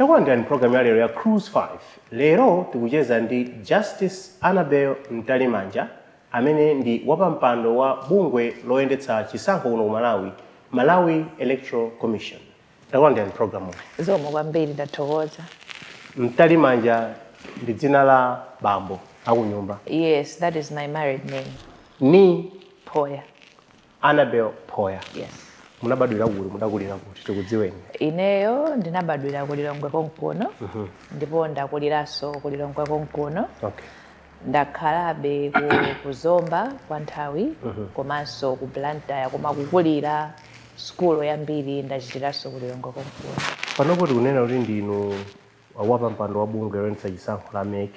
Takulandirani program ya lero ya Cruise 5. Lero tikucheza ndi Justice Annabel Mtalimanja, amene ndi wapampando wa bungwe loyendetsa chisankho kuno ku Malawi, Malawi Electoral Commission. Takulandirani programu. Zikomo kwambiri, ndathokoza. Mtalimanja ndi dzina la bambo akunyumba? Yes, that is my married name. Ni Poya. Annabel Poya? Yes. Munabadwira kuti? Mudakulira kuti? Tikudziweni. Ineyo ndinabadwira ku Lilongwe konkuno, ndipo ndakuliranso ku Lilongwe konkuno. Ndakhalabe ku Zomba kwa nthawi, komanso ku Blantyre, koma kukulira, sukulu yambiri ndachitiranso ku Lilongwe konkuno. Panopo tikunena kuti ndinu wapampando wa bungwe loyendetsa chisankho la MEC,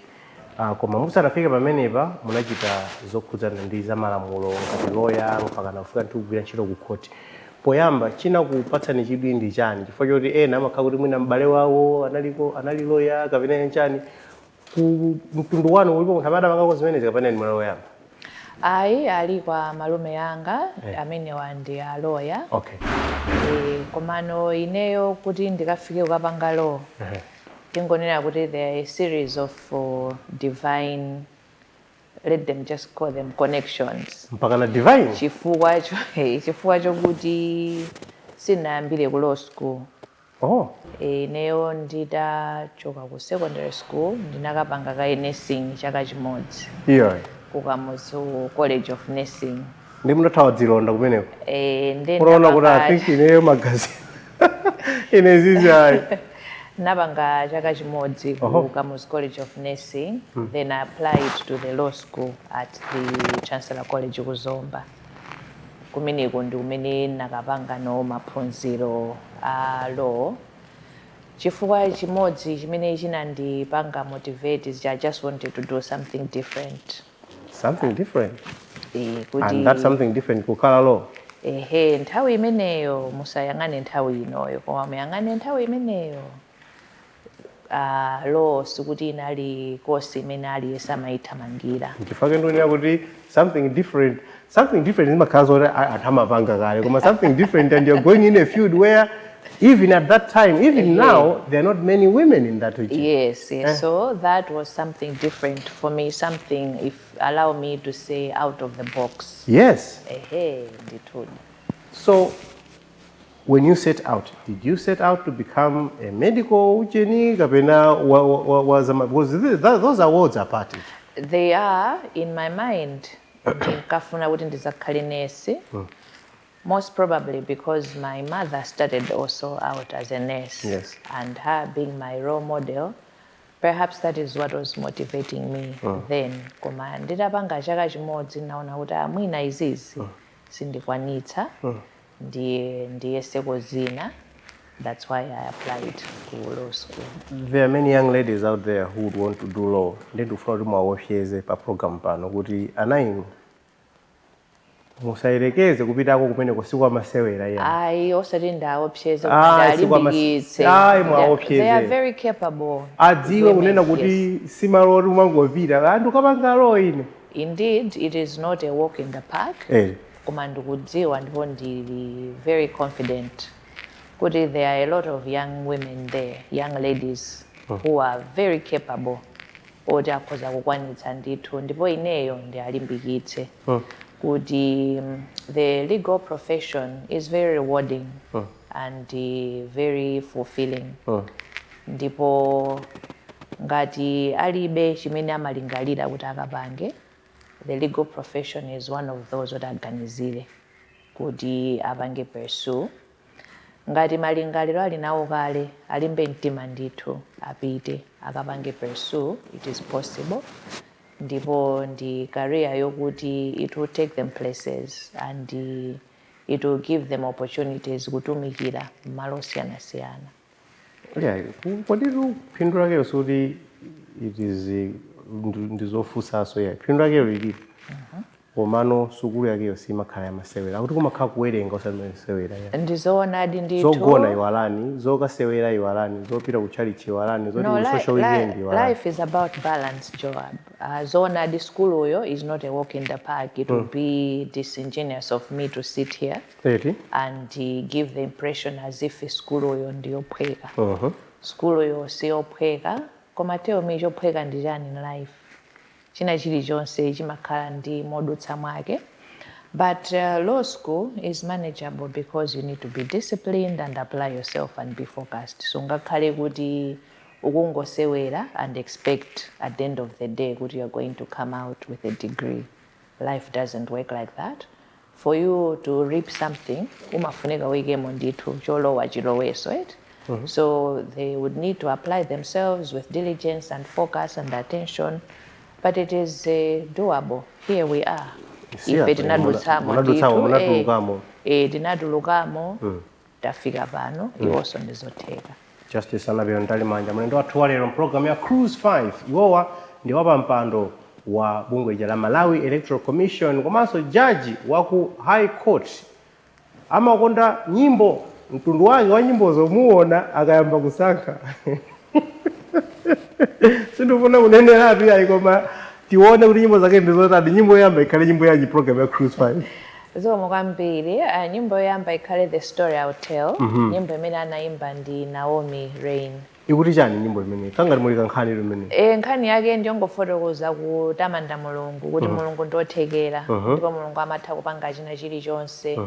koma musanafike pamenepa munachita zokhudzana ndi zamalamulo ngati loya, mpaka nafika ndi kugwira ntchito ku khoti. Poyamba chinakupatsani chidwi ndi chani? Chifukwa choti ena amakhala kuti mwina m'bale wawo analiko, anali loya kapena chani. Ku mtundu wanu ulipo munthu amene adapangako zimenezi kapena ndi mwana woyamba? Ayi, ali kwa malume yanga amenewa ndi aloya. Komano ineyo kuti ndikafike kukapanga law, tingonena kuti there are a series of divine, let them just call them connections. Mpaka na divine? Chifukwa chokuti sinayambire ku law school. Ineyo nditachoka ku secondary school ndinakapanga ka nursing chaka chimodzi ku Kamuzu College of Nursing. Ndi munathawa dzilonda kumeneko? Nde Unaona kuti I think ineyo magazi ine zizi ayi. Napanga chaka chimodzi ku Kamuzu College of Nursing, then I applied to the law school at the Chancellor College ku Zomba. Kumeneko ndi kumene nakapanga no maphunziro a law. Chifukwa chimodzi chimene chinandipanga motivate is I just wanted to do something different. Something different. Kuti And that's something different kukhala law? Ehe, nthawi imeneyo. Musayang'ane nthawi inoyo, koma muyang'ane nthawi imeneyo. Law sikuti inali kosi imene aliyense amayithamangira. Nchifukwa ndionera kuti something different, something different zimakhala zoti anthu amapanga kale, koma something different and you're going in a field where even at that time, even now, there are not many women in that region. Yes. So that was something different for me, something, if allow me to say, out of the box. Ehe, ndithudi. So when you set out, did you set out to become a medical ucheni kapena because those are worlds apart? They are. In my mind ndinkafuna kuti ndizakhale nesi, most probably because my mother started also out as a nurse, and her being my role model, perhaps that is what was motivating me then. Koma nditapanga chaka chimodzi naona kuti amwina izizi sindikwanitsa, ndiye ndiyeseko zina. That's why I applied ku law school. There are many young ladies out there who would want to do law. Ndi ndikufuna kuti muwaopseze pa program pano kuti ana inu musayerekeze kupitako kumeneko, siku amasewera iya. Ayi, osati ndaopseze. Ah, Ndalimbikitse. Ayi, mwaopseze. They are very capable Adziwe women, kunena yes. kuti simalo oti umangopita anthu kapanga law ine. Indeed, it is not a walk in the park, koma ndikudziwa ndipo ndili very confident kuti there are a lot of young women there, young ladies who are very capable, oti akhoza kukwanitsa ndithu. Ndipo ineyo ndialimbikitse kuti the legal profession is very rewarding and very fulfilling. Ndipo ngati alibe chimene amalingalira kuti akapange, the legal profession is one of those oti aganizire kuti apange pursue. Ngati malingaliro ali nawo kale, alimbe mtima ndithu, apite akapange pursue. It is possible, ndipo ndi career yokuti it will take them places and it will give them opportunities kutumikira m'malo osiyanasiyana. Yeah, koditu phindu lakelo sikuti it is ndizofunsanso yeah, phindu lakelo lilipo, komano sukulu yakeyo simakhala yamasewera, akuti kumakhala kuwerenga osati masewera, yeah. Ndizoonadi ndithu. Zogona iwalani, zokasewera iwalani, zopita ku chalichi iwalani, zoti No, ku social weekend iwalani. Life is about balance, Joab. Zoonadi, skuluyo is not a walk in the park. It would be disingenuous of me to sit here Eti and give the impression as if skuluyo ndiyophweka. Sukuluyo siyophweka, koma tell me, chophweka ndi chani in life? China chilichonse chimakhala ndi modutsa mwake. But law school is manageable because you need to be disciplined and apply yourself and be focused. Sungakhale kuti ukungosewera and expect at the end of the day kuti you're going to come out with a degree. Life doesn't work like that. For you to reap something, umafunika uyikemo ndithu, cholowa chiloweso, right? So they would need to apply themselves with diligence and focus and attention, but it is doable. Here we are. Ife tinadutsamo. Munadutsamo. Ndithu, Munatulukamo. Tinatulukamo, tafika pano, iwonso ndizotheka. Justice Annabel Mtalimanja, mlendo wathu wa lero mpulogalamu ya Cruise 5. Iwowa ndi wapampando wa bungwe la Malawi Electoral Commission komanso jaji wa ku High Court. Amakonda nyimbo, mtundu wake wa nyimbozo muona akayamba kusankha. Sindifuna kuneneratu yayi, koma tione kuti nyimbo zake ndizotani. Nyimbo yoyamba ikhale nyimbo yanji, program ya Cruise 5? Zikomo kwambiri. Nyimbo yoyamba ikhale "The Story I'll Tell", nyimbo imene anayimba ndi Naomi Rain. Ikuti chani nyimbo imeneyi? Kangati muli kankhani limene? E, nkhani yake ndiyongofotokoza kutamanda Mulungu, kuti Mulungu ndiothekera ndipo Mulungu amatha kupanga china chilichonse,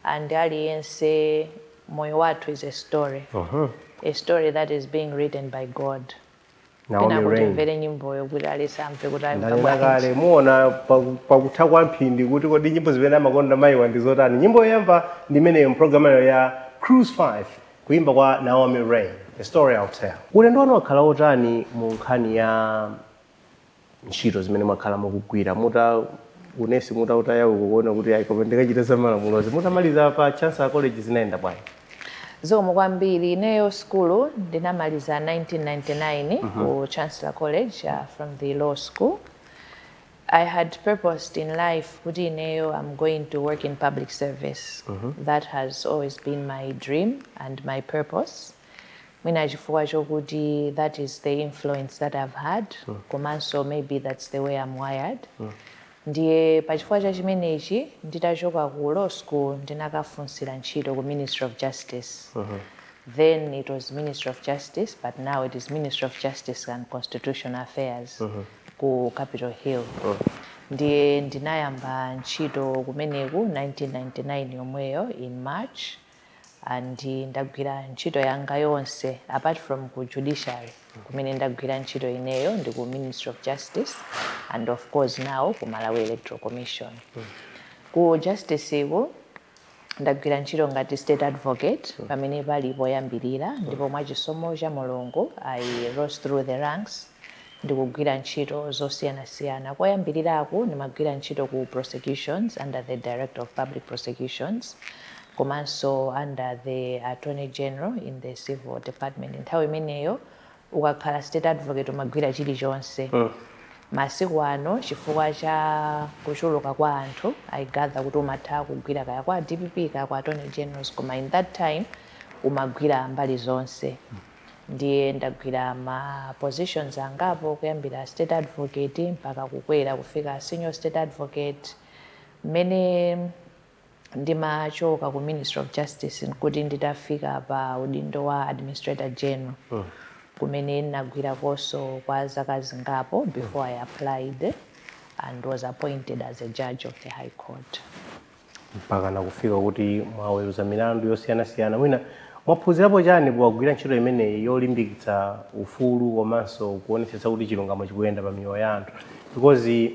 and aliyense moyo wathu is a story, a story that is being written by God. Naomi Pena kuti Rain. mvere nyimboyo kuti alisamve kuti ayimba Ndanena bwanji. kale, muona pakutha kwa mphindi kuti kodi nyimbo zimene amakonda mayiwa ndi zotani. Nyimbo yoyamba ndi imeneyo mpulogalamu ya Cruise 5, kuimba kwa Naomi Rain, "The Story I'll Tell". Ulendo wanu wakhala otani mu nkhani ya ntchito zimene mwakhala mukugwira, muta unesi mutautayawo kuona kuti ayi, koma ndikachita za malamulozi? Mutamaliza pa Chancellor College, zinayenda bwanji? Zikomo kwambiri. Ineyo skulu ndinamaliza 1999 ku Chancellor College, from the law school. I had purposed in life kuti ineyo I'm going to work in public service. That has always been my dream and my purpose, mwina chifukwa chokuti that is the influence that I've had, komanso maybe that's the way I'm wired. Ndiye pachifukwa cha chimenechi, nditachoka ku law school, ndinakafunsira ntchito ku Ministry of Justice. Then it was Ministry of Justice, but now it is Ministry of Justice and Constitutional Affairs ku Capitol Hill. Ndiye ndinayamba ntchito kumeneku 1999 yomweyo in March, and ndagwira ntchito yanga yonse, apart from ku judiciary, kumene ndagwira ntchito ineyo ndi ku Ministry of Justice and of course now ku Malawi Electoral Commission. Ku justice iku ndagwira ntchito ngati state advocate, pamene pali poyambirira, ndipo mwachisomo cha Mulungu I rose through the ranks ndikugwira ntchito zosiyanasiyana. Koyambiriraku ndimagwira ntchito ku prosecutions under the Director of Public Prosecutions, komanso under the Attorney General in the civil department. Nthawi imeneyo ukakhala state advocate umagwira chilichonse. Masiku ano, chifukwa cha kuchuluka kwa anthu, I gather kuti umatha kugwira kaya kwa DPP, kaya kwa Attorney Generals, koma in that time umagwira mbali zonse. Ndiye ndagwira ma positions angapo, kuyambira state advocate mpaka kukwera kufika senior state advocate. Mmene ndimachoka ku Ministry of Justice nkuti nditafika pa udindo wa Administrator General, kumene ndinagwirakonso kwa zaka zingapo before I applied and was appointed as a judge of the High Court. Mpaka nakufika kuti mwaweruza milandu yosiyanasiyana. Mwina mwaphunzirapo chani powagwira ntchito imeneyi yolimbikitsa ufulu komanso kuonetsetsa kuti chilungamo chikuyenda pa miyoyo ya anthu? Because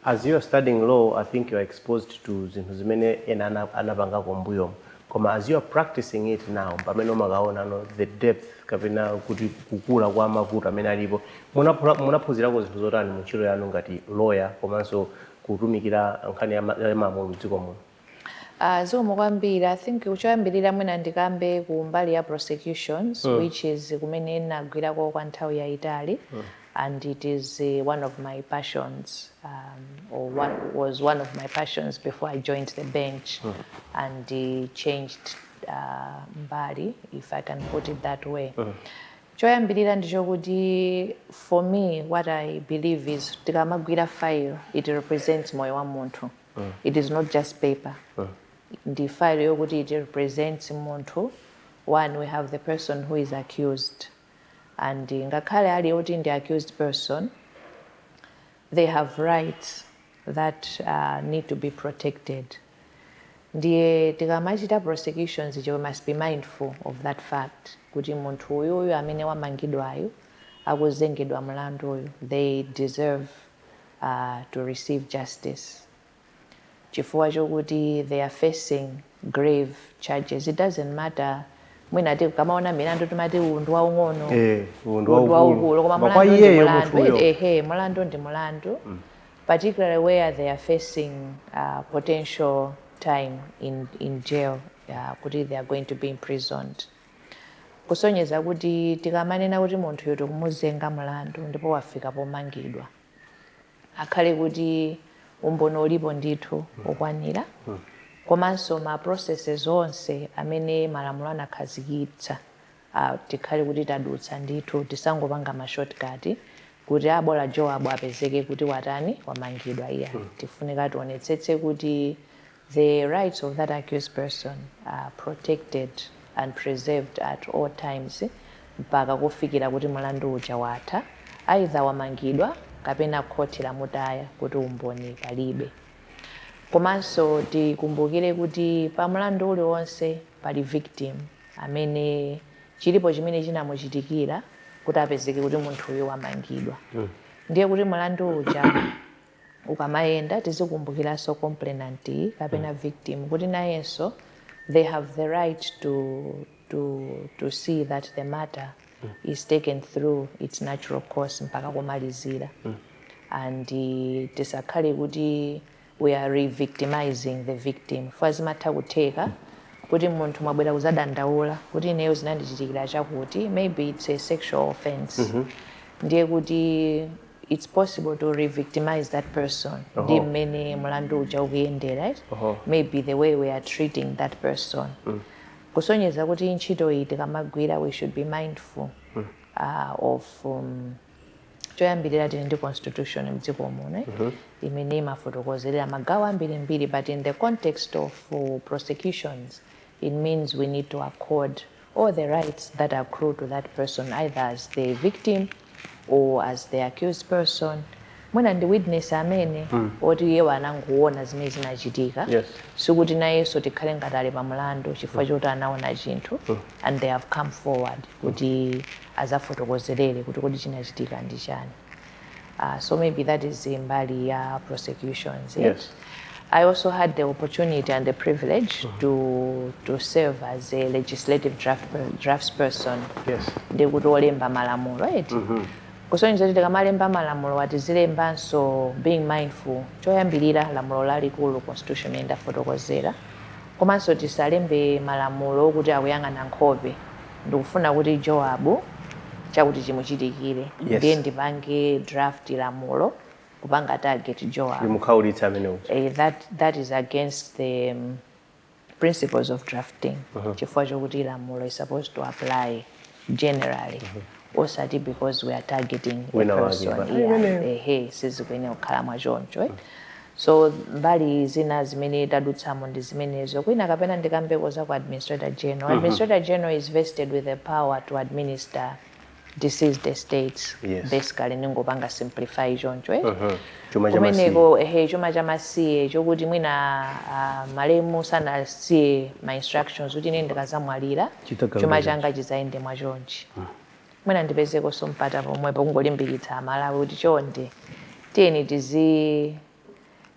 as you are studying law, I think you are exposed to zinthu zimene ena anapangako mbuyomo, koma as you are practicing it now, pamene umakaona no the depth kapena kuti kukula kwa mavuto amene alipo. Munaphunzirako zinthu zotani mu ntchito yanu ngati lawyer komanso kutumikira nkhani ya malamulo mdziko muno? Zikomo kwambiri. I think kuchoyambirira mwina ndikambe ku mbali ya prosecutions, which is kumene ndinagwirako kwa nthawi yayitali, and it is one of my passions, or was one of my passions before I joined the bench and changed mbali, if I can put it that way. Choyambirira ndichokuti for me, what I believe is tikamagwira file, it represents moyo wa munthu. It is not just paper. Ndi file yokuti it represents munthu. One, we have the person who is accused, and ngakhale ali oti ndi accused person, they have rights that need to be protected. Ndiye tikamachita prosecutions ije, we must be mindful of that fact kuti munthu uyuyu amene wamangidwayu, akuzengedwa mlandu uyu, they deserve to receive justice chifukwa chokuti they are facing grave charges. It doesn't matter, mwina tikamaona milandu timati uwu ndi waung'ono, uwu ndi uwu ndi waukulu. Waukulu, koma Koma kwa mulandu ndi iyeyo mulandu. Munthuyo. Ehe, mulandu ndi mulandu, particularly where they are facing potential time in jail, kuti they are going to be imprisoned. Kusonyeza kuti tikamanena kuti munthuyo tikumuzenga mulandu ndipo wafika pomangidwa, akhale kuti umboni ulipo ndithu okwanira, komanso ma processes onse amene malamulo anakhazikitsa tikhale kuti tadutsa ndithu. Tisangopanga ma shortcut kuti abola Joab apezeke kuti watani, wamangidwa. Iya, tifunika tionetsetse kuti the rights of that accused person are protected and preserved at all times mpaka kufikira kuti mulandu uja watha, either wamangidwa kapena khoti lamutaya kuti umboni palibe. Komanso tikumbukire kuti pa mlandu uliwonse pali victim amene chilipo chimene chinamuchitikira kuti apezeke kuti munthuyo wamangidwa. Ndiye kuti mlandu uja ukamayenda, tizikumbukiranso complainant kapena victim kuti nayenso they have the right to see that the matter is taken through its natural course mpaka kumalizira, and tisakhale kuti we are re-victimizing the victim. Fwa zimatha kutheka kuti munthu mwabwera kuzadandaula kuti ineyo zinandichitikira chakuti, maybe it's a sexual offense, ndiye kuti it's possible to re-victimize that person ndi mmene mlandu uja ukuyendera, right? Maybe the way we are treating that person. Kusonyeza kuti ntchito iyi tikamagwira, we should be mindful of choyambirira tili ndi constitution mdziko muno, imene imafotokozerera magawo ambirimbiri, but in the context of prosecutions, it means we need to accord all the rights that accrue to that person, either as the victim or as the accused person, mwina ndi witness amene oti iye anangoona zimene zinachitika. Sikuti nayenso tikhale ngati ali pa mlandu chifukwa choti anaona chinthu and they have come forward kuti azafotokozerere kuti kodi chinachitika ndi chani. So maybe that is mbali ya prosecutions, yeah? Yes. I also had the opportunity and the privilege to serve as a legislative draftsperson. Ndikuti olemba malamulo, right? Kusonyeza kuti tikamalemba malamulo, atizilembanso being mindful choyambirira lamulo lalikulu, constitution imene ndafotokozera, komanso tisalembe malamulo okuti akuyang'ana nkhope, ndikufuna kuti Joabu chakuti chimuchitikire, ndiye ndipange draft lamulo kupanga target Joab, Limukhaulitsa amene uja. That is against the principles of drafting, chifukwa chokuti lamulo is supposed to apply generally, osati because we are targeting a Wina wake, person. But- Yeah, ehe, sizikuyenera kukhala mwachoncho, eh? So mbali zina zimene tadutsamo ndi zimenezo. Kwina kapena ndikambeko za ku Administrator General. Administrator General is vested with the power to administer deceased estates. Basically ningopanga simplify choncho, eh? Chuma cha masiye. Kumeneko, ehe, chuma cha masiye chokuti mwina malemu sanasiye ma instructions kuti ine ndikazamwalira Chitagawa chuma chonchi. Changa chizayende mwachonchi. Mwina ndipezekonso mpata pomwepo kungolimbikitsa Amalawi kuti chonde tiyeni tizi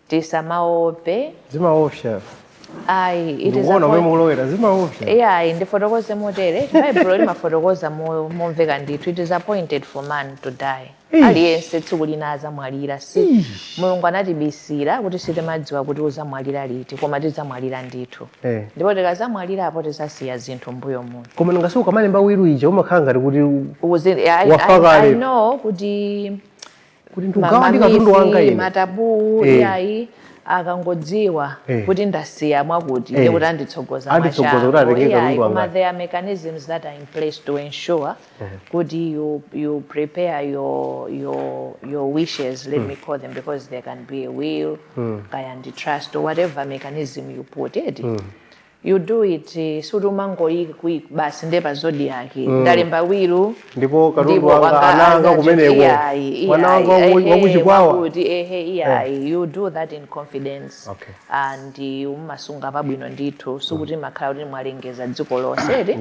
tisamaope. Zimaopsa. Ayi, it is Ndikuona omwe mukulowera, zimaopsa. Iyayi, ndifotokoze motere: Baibulo limafotokoza momveka ndithu, it is appointed for man to die. Eish. Aliyense tsiku lina azamwalira. Si Mulungu anatibisira kuti sitimadziwa kuti uzamwalira liti, koma tidzamwalira ndithu. Ndipo tikazamwalirapo tizasiya zinthu mbuyo muno. Koma ngasi ukamalemba will ija umakhala ngati kuti wafa I kale. Know kuti Kuti ndikugawa ndi katundu wanga ine. Ma taboo. Iyayi, akangodziwa kuti ndasiya mwakuti, ndiye kuti anditsogoza. Anditsogoza kuti Mwachangu. atenge Iyayi, katundu koma wanga. there are mechanisms that are in place to ensure kuti you prepare your wishes, let me call them, because there can be a will, kaya ndi trust or whatever mechanism you put it. You do it, suti umangoyi basi nde pa zodiac ndalemba will. Ndipo katundu ndipo wanga, ana anga kumeneko, iyayi, mwana wanga iyayi, ehe, wakuchikwawa. Wakuti, ehe, iyayi, you do that in confidence and umasunga pabwino ndithu, sikuti makhala kuti mwalengeza dziko lonse eti.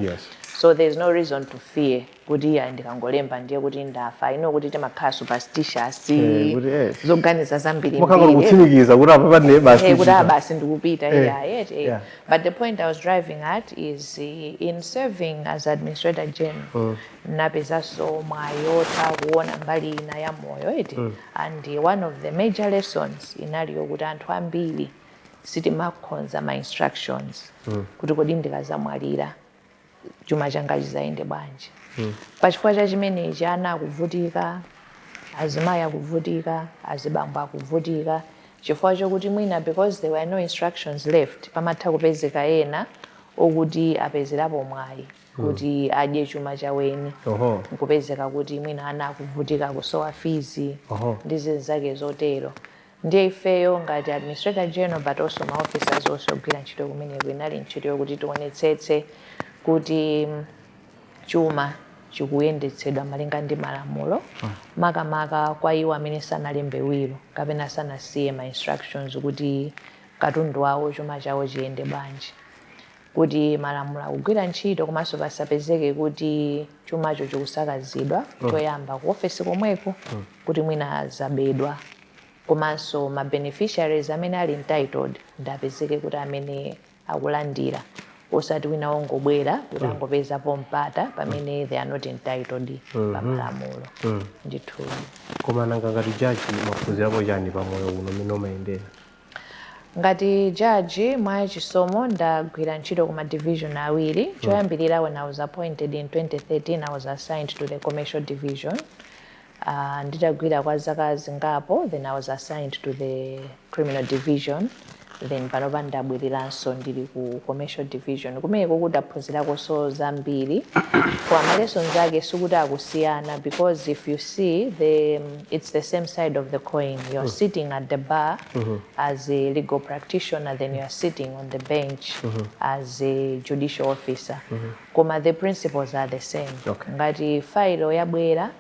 So there's no reason to fear kuti iya, ndikangolemba ndiye kuti ndafa. Ino kuti timakhala superstitious, Kuti, eh. zoganiza zambiri. Makhala kutsimikiza kuti apa pane basi. Kuti ah, basi ndikupita. Yeah. But the point I was driving at is in serving as administrator general, napezanso mwayi wotha kuona mbali ina ya moyo eti. And one of the major lessons inali yokuti anthu ambiri sitimakonza ma instructions kuti kodi ndikazamwalira chuma changa chizayende bwanji. Pachifukwa cha chimenechi ana akuvutika, azimayi akuvutika, azibambo akuvutika, chifukwa chokuti mwina because there were no instructions left, pamatha kupezeka ena okuti apezerapo mwayi kuti adye chuma chaweni. Nkupezeka kuti mwina ana akuvutika kusowa fees ndi zinzake zotero. Ndiye ifeyo ngati administrator general, but also ma officers onse ogwira ntchito kumeneko, inali ntchito yokuti tionetsetse kuti chuma chikuyendetsedwa malinga ndi malamulo, makamaka kwa iwo amene sanalembe will kapena sanasiye ma instructions kuti katundu wawo, chuma chawo chiyende bwanji, kuti malamulo akugwira ntchito, komanso pasapezeke kuti chumacho chikusakazidwa choyamba ku ofesi komweko, kuti mwina zabedwa, komanso ma beneficiaries amene ali entitled ndapezeke kuti amene akulandira, osati wina wongobwera kuti angopezapo mpata pamene they are not entitled pa malamulo ndithu. Koma nanga ngati jaji mwaphunzirapo chani pa moyo uno mmene umayendera? Ngati jaji, mwa chisomo ndagwira ntchito ku ma division awiri. Choyambirira, when I was appointed in 2013, I was assigned to the commercial division. Nditagwira kwa zaka zingapo, then I was assigned to the criminal division. Then panopa ndabwereranso ndili ku commercial division. Kumeneko kudaphunzirakonso zambiri, koma ma lessons ake sikuti akusiyana, because if you see it's the same side of the coin. You're sitting at the bar as a legal practitioner, then you're sitting on the bench as a judicial officer, koma the principles are the same. Ngati failo yabwera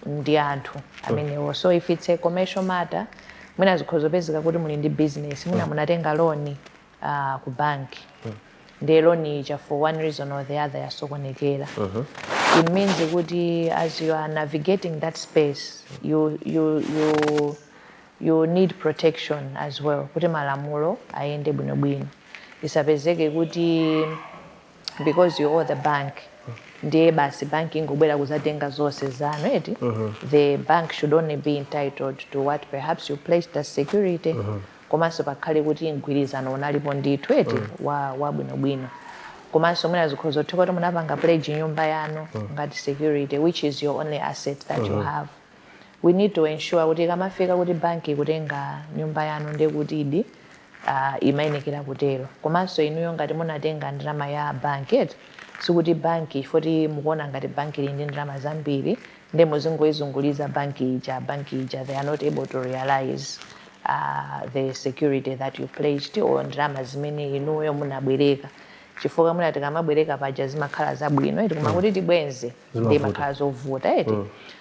ndi anthu amenewo, so if it's a commercial matter, mwina zikhoza kupezeka kuti muli ndi business, mwina munatenga loan ku banki, ndiye loan ija for one reason or the other yasokonekera. It means kuti as you are navigating that space, you need protection as well, kuti malamulo ayende bwinobwino, isapezeke kuti because you owe the bank ndiye basi banki ingobwera kuzatenga zonse zanu eti. The bank should only be entitled to what perhaps you pledged as security, komanso pakhale kuti mgwirizano unalipo ndithu eti wa wabwinobwino. Komanso mwina zikhoza kutheka kuti munapanga pledge nyumba yanu ngati security, which is your only asset that you have. We need to ensure kuti ikamafika kuti banki ikutenga nyumba yanu, ndiye kuti idi imayenekera kutero. Komanso inuyo ngati munatenga ndalama ya banki eti, sikuti banki ifoti mukuona ngati banki ili ndi ndalama zambiri ndi muzingoizunguliza banki ija, banki ija. They are not able to realize the security that you pledged or ndalama zimene inuyo munabwereka, chifukwa mwina tikamabwereka paja zimakhala zabwino eti, koma kuti tibwenze ndi Zimavuta. Makhala zovuta eti.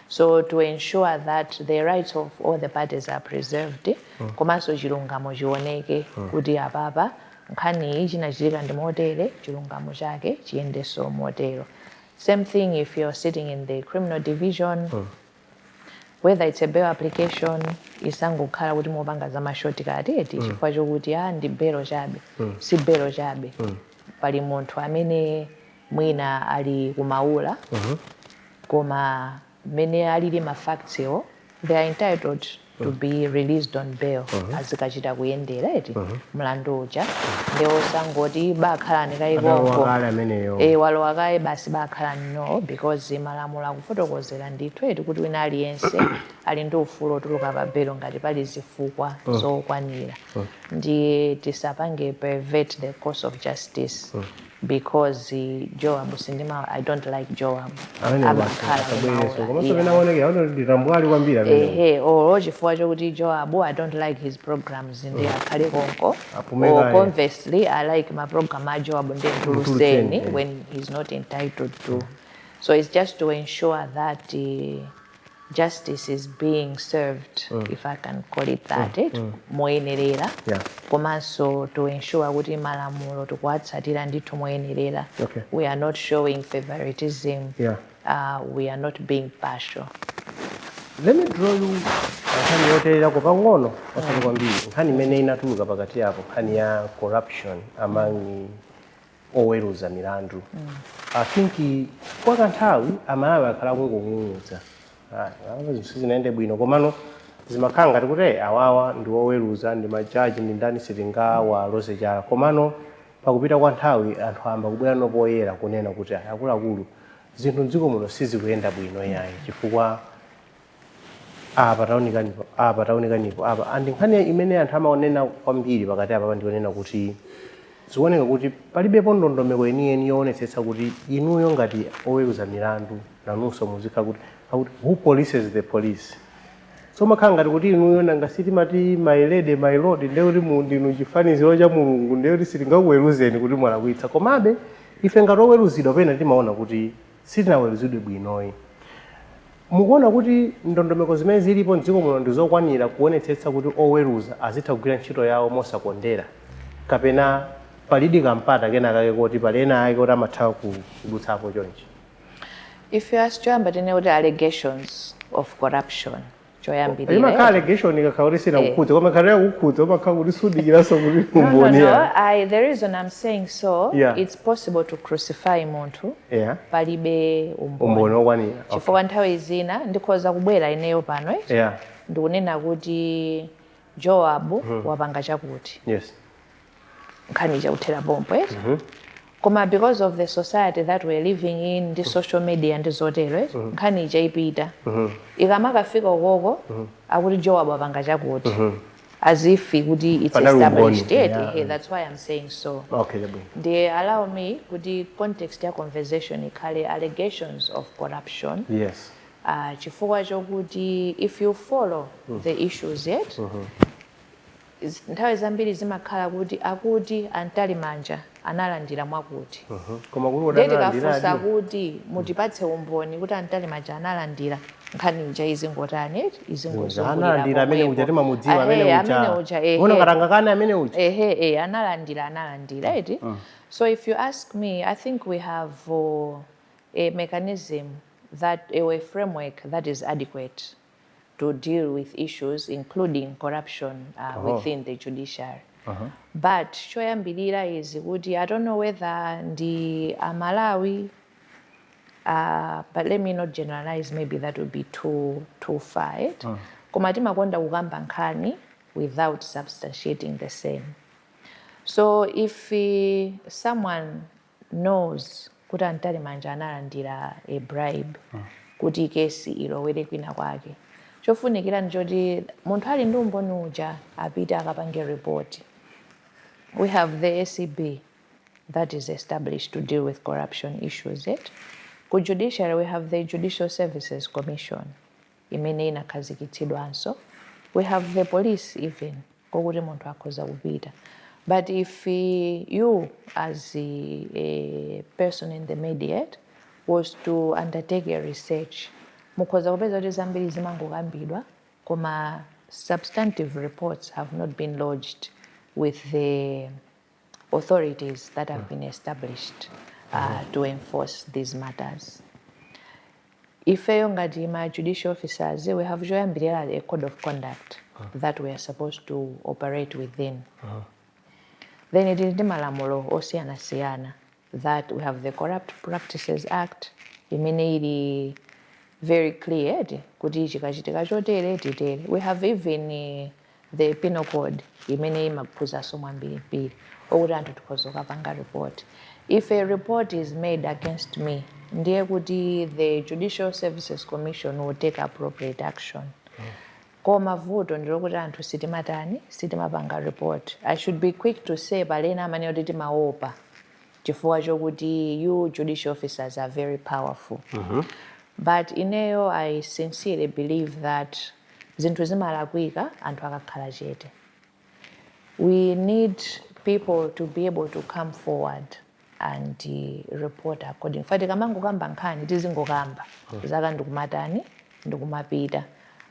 So to ensure that the rights of all the parties are preserved, komanso chilungamo chioneke kuti apapa nkhani iyi chinachitika ndi motere, chilungamo chake chiyendenso motero. Same thing if you're sitting in the criminal division, whether it's a bail application, isangokhala kuti mopanga za ma shortcut eti, chifukwa chokuti a ndi bail chabe. Si bail chabe. Pali munthu amene mwina ali kumaula, koma mmene alili ma facts iwo, they are entitled to be released on bail, azikachita kuyendera eti mlandu uja, ndi osangoti bakhalani Adalowa kayikonko. Kale ameneyo. Eh, walowa kaye basi bakhalani, no, because malamulo akufotokozera ndithu eti kuti wina aliyense ali ndi ufulu otuluka pa belo ngati pali zifukwa zokwanira. Ndiye tisapange pervert the course of justice. Because Joab sindima, I don't like Joab. Amene Amakhala asabwereso kumaula. komanso Yeah. pena aonekera kuti nditambwali kwambiri amene. Ehe, or chifukwa chokuti Joab, I don't like his programs, ndi akhale konko. Apume Or kaye. conversely, I like ma program a Joab, ndi mtulutseni, mtulutseni when he's not entitled to. So it's just to ensure that justice is being served, if I can call it that, moyenerera, komanso to ensure kuti malamulo tikuwatsatira ndithu moyenerera. We are not showing favoritism. We are not being partial. Let me draw you nkhani yotererako pang'ono, osati kwambiri, nkhani imene inatuluka pakati apo, nkhani ya corruption among oweruza milandu. I think kwa kanthawi Amalawi akhala akungong'ung'udza, zinthu sizinayende bwino, komano zimakhala ngati kuti awawa ndi oweruza, ndi majaji, ndi ndani, sitingawaloze chala. Komano pakupita kwa nthawi anthu ayamba kubwera nopoyera kunena kuti, "Ayi, akuluakulu, zinthu mdziko muno sizikuyenda bwino yayi, chifukwa apa taonikanipo, apa taonikanipo apa." And nkhani imene anthu amaonena kwambiri pakati apa ndionena kuti zikuoneka kuti palibepo ndondomeko yeniyeni yoonetsetsa kuti inuyo ngati oweruza milandu nanunso muzikhala kuti, akuti, "Who polices the police?" So makhala ngati kuti inuyo, nanga sitimati, "My lady, my lord," ndiye kuti ndinu chifaniziro cha Mulungu, ndiye kuti sitingakuweruzeni kuti mwalakwitsa. Komabe ife ngati oweruzidwa pena timaona kuti sitinaweruzidwe bwinoyi. Mukuona kuti ndondomeko zimene zilipo mdziko muno ndi zokwanira kuonetsetsa kuti oweruza azitha kugwira ntchito yawo mosakondera, kapena palidi kampata kena kake kuti pali ena ake kuti amatha kudutsapo chonchi? If you ask, choyamba tine kuti allegations of corruption, choyambirira. Imakhala allegation ikakhala kuti sinakukhudza, koma ikhala yakukhudza umakhala kuti sudikiranso kuti No, no, umboni. No. The reason I'm saying so, it's possible to crucify munthu palibe umboni. Umboni okwanira, okay. Chifukwa nthawi zina ndikhoza kubwera ineyo pano, ndikunena kuti Joab wapanga chakuti, nkhani chakuthera pompo, eh? Koma because of the society that we're living in, ndi social media ndi zotero, eh? Nkhani ija ipita, ikamakafika ukoko akuti Joab wapanga chakuti, as if kuti it's Panali umboni. established yet. Hey, that's why I'm saying so. Okay, chabwino. Ndiye allow me kuti context ya conversation ikhale allegations of corruption, chifukwa chokuti if you follow the issues yet, nthawi zambiri zimakhala kuti akuti a Mtalimanja analandira mwakuti. Koma kuti Ndiye tikafunsa odalandira kuti mutipatse umboni kuti a Mtalimanja analandira, nkhani ija izingotani? Izingozungulira. Analandira amene uja, timamudziwa amene Ahe, uja. Amene uja, ehe. Uno katangakane amene uja. Ehe, eh, analandira, analandira eti. So if you ask me, I think we have a mechanism that a framework that is adequate to deal with issues including corruption within the judiciary. But choyambirira is kuti I don't know whether ndi Amalawi, but let me not generalize, maybe that would be too far, eh? Koma timakonda kukamba nkhani without substantiating the same. So if someone knows kuti a Mtalimanja analandira a bribe kuti kesi ilowere kwina kwake, chofunikira ndichoti munthu ali ndi umboni uja apite akapange report. We have the ACB that is established to deal with corruption issues. It ku judiciary we have the Judicial Services Commission imene inakhazikitsidwanso. We have the police even, kokuti munthu akhoza kupita. But if you as a person in the media was to undertake a research, mukhoza kupeza kuti zambiri zimangokambidwa, koma substantive reports have not been lodged with the authorities that have been established to enforce these matters. Ifeyo ngati ma judicial officers, we have choyambirira a code of conduct that we are supposed to operate within. Then tili ndi malamulo osiyanasiyana that we have, the Corrupt Practices Act imene ili very clear eti kuti chikachitika chotere titere. We have even the Penal Code imene imaphunzanso mwambirimbiri okuti anthu tikhoza kukapanga report. If a report is made against me, ndiye kuti the Judicial Services Commission will take appropriate action. Koma vuto ndilokuti anthu sitimatani, sitimapanga report. I should be quick to say palena amene kuti timaopa. Chifukwa chokuti you judicial officers are very powerful. But ineyo, I sincerely believe that zinthu zimalakwika anthu akakhala chete. We need people to be able to come forward and report according. Fati kamangokamba nkhani, tizingokamba zaka ndikumatani, ndikumapita,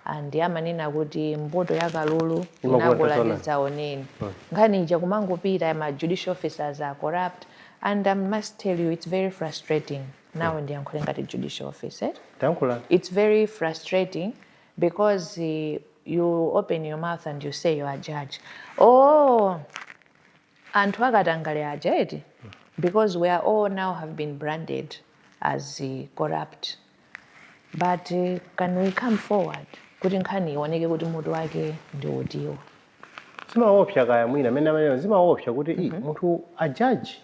and amanena kuti mbuto ya kalulu imakula inakula tazona. Ndidzaoneni nkhani ija kumangopita, ma judicial officers are corrupt, and I must tell you it's very frustrating. Now ndiyankhule ngati judicial officer. Tankhula. It's very frustrating because you open your mouth and you say you are a judge. Oh, anthu akatangale aja eti, because we are all now have been branded as corrupt, but can we come forward kuti nkhani ioneke kuti mutu wake ndi utiwo? Zimaopsa kaya mwina amene amene zimaopsa kuti mm munthu a judge,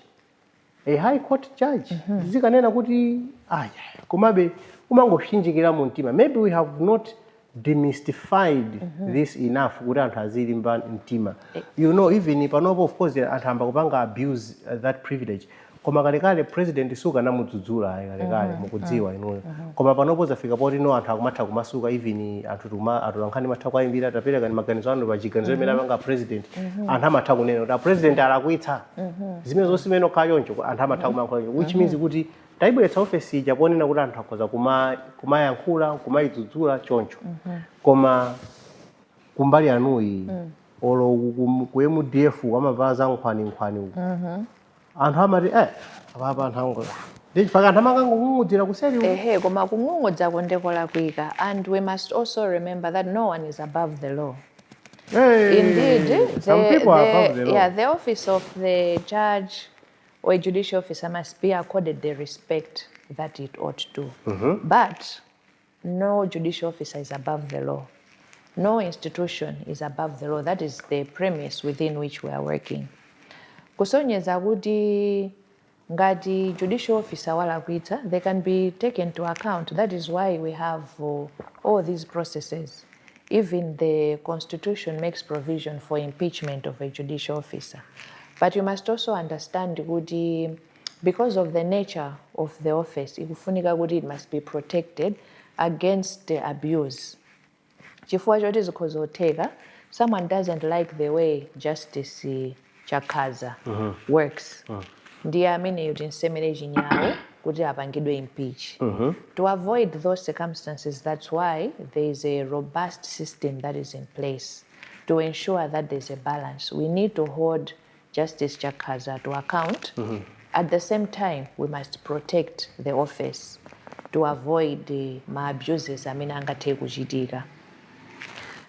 a high court judge, zikanena kuti aya, komabe umangopsinjikira mu mtima. Maybe we have not demystified this enough kuti anthu azilimba mtima. Even panopo, of course, anthu amba kupanga abuse that privilege, koma kalekale president sukanamudzudzula ayi, kalekale, mukudziwa inuyo. Koma panopo zafika poti no, anthu akumatha kumasuka, even anthu tuma atolankhani matha kuwayimbira, tapereka ni maganizo anu pa chiganizo imene apanga president. Anthu amatha kunena kuti a president alakwitsa zimene zonse zimene okhala choncho, anthu amatha kumayankhula choncho, which means kuti tayibweretsa ofesi ija ponena kuti anthu akhoza kumayankhula, kumayidzudzula choncho. Koma kumbali yanuyi, olo ku MDF amavala za nkhwani uku, anthu amati apapa anthu ango ndi chifukwa anthu amangangong'ung'udzira kuseri uku. Ehe, koma kung'ung'udza ndekolakwika, and we must also remember that no one is above the law. Hey, Indeed, some people are above the law. Yeah, the office of the judge or a judicial officer must be accorded the respect that it ought to. But no judicial officer is above the law. No institution is above the law. That is the premise within which we are working. Kusonyeza kuti ngati judicial officer walakwitsa, they can be taken to account. That is why we have all these processes. Even the constitution makes provision for impeachment of a judicial officer. But you must also understand kuti because of the nature of the office, ikufunika kuti it must be protected against the abuse, chifukwa choti zikhozotheka someone doesn't like the way Justice Chakhaza works, ndiye ameneyo tinsemere chinyawo kuti apangidwe impeach. To avoid those circumstances, that's why there is a robust system that is in place to ensure that there's a balance. We need to hold Justice Chakhaza to account. At the same time, we must protect the office to avoid the ma abuses amene angathe kuchitika.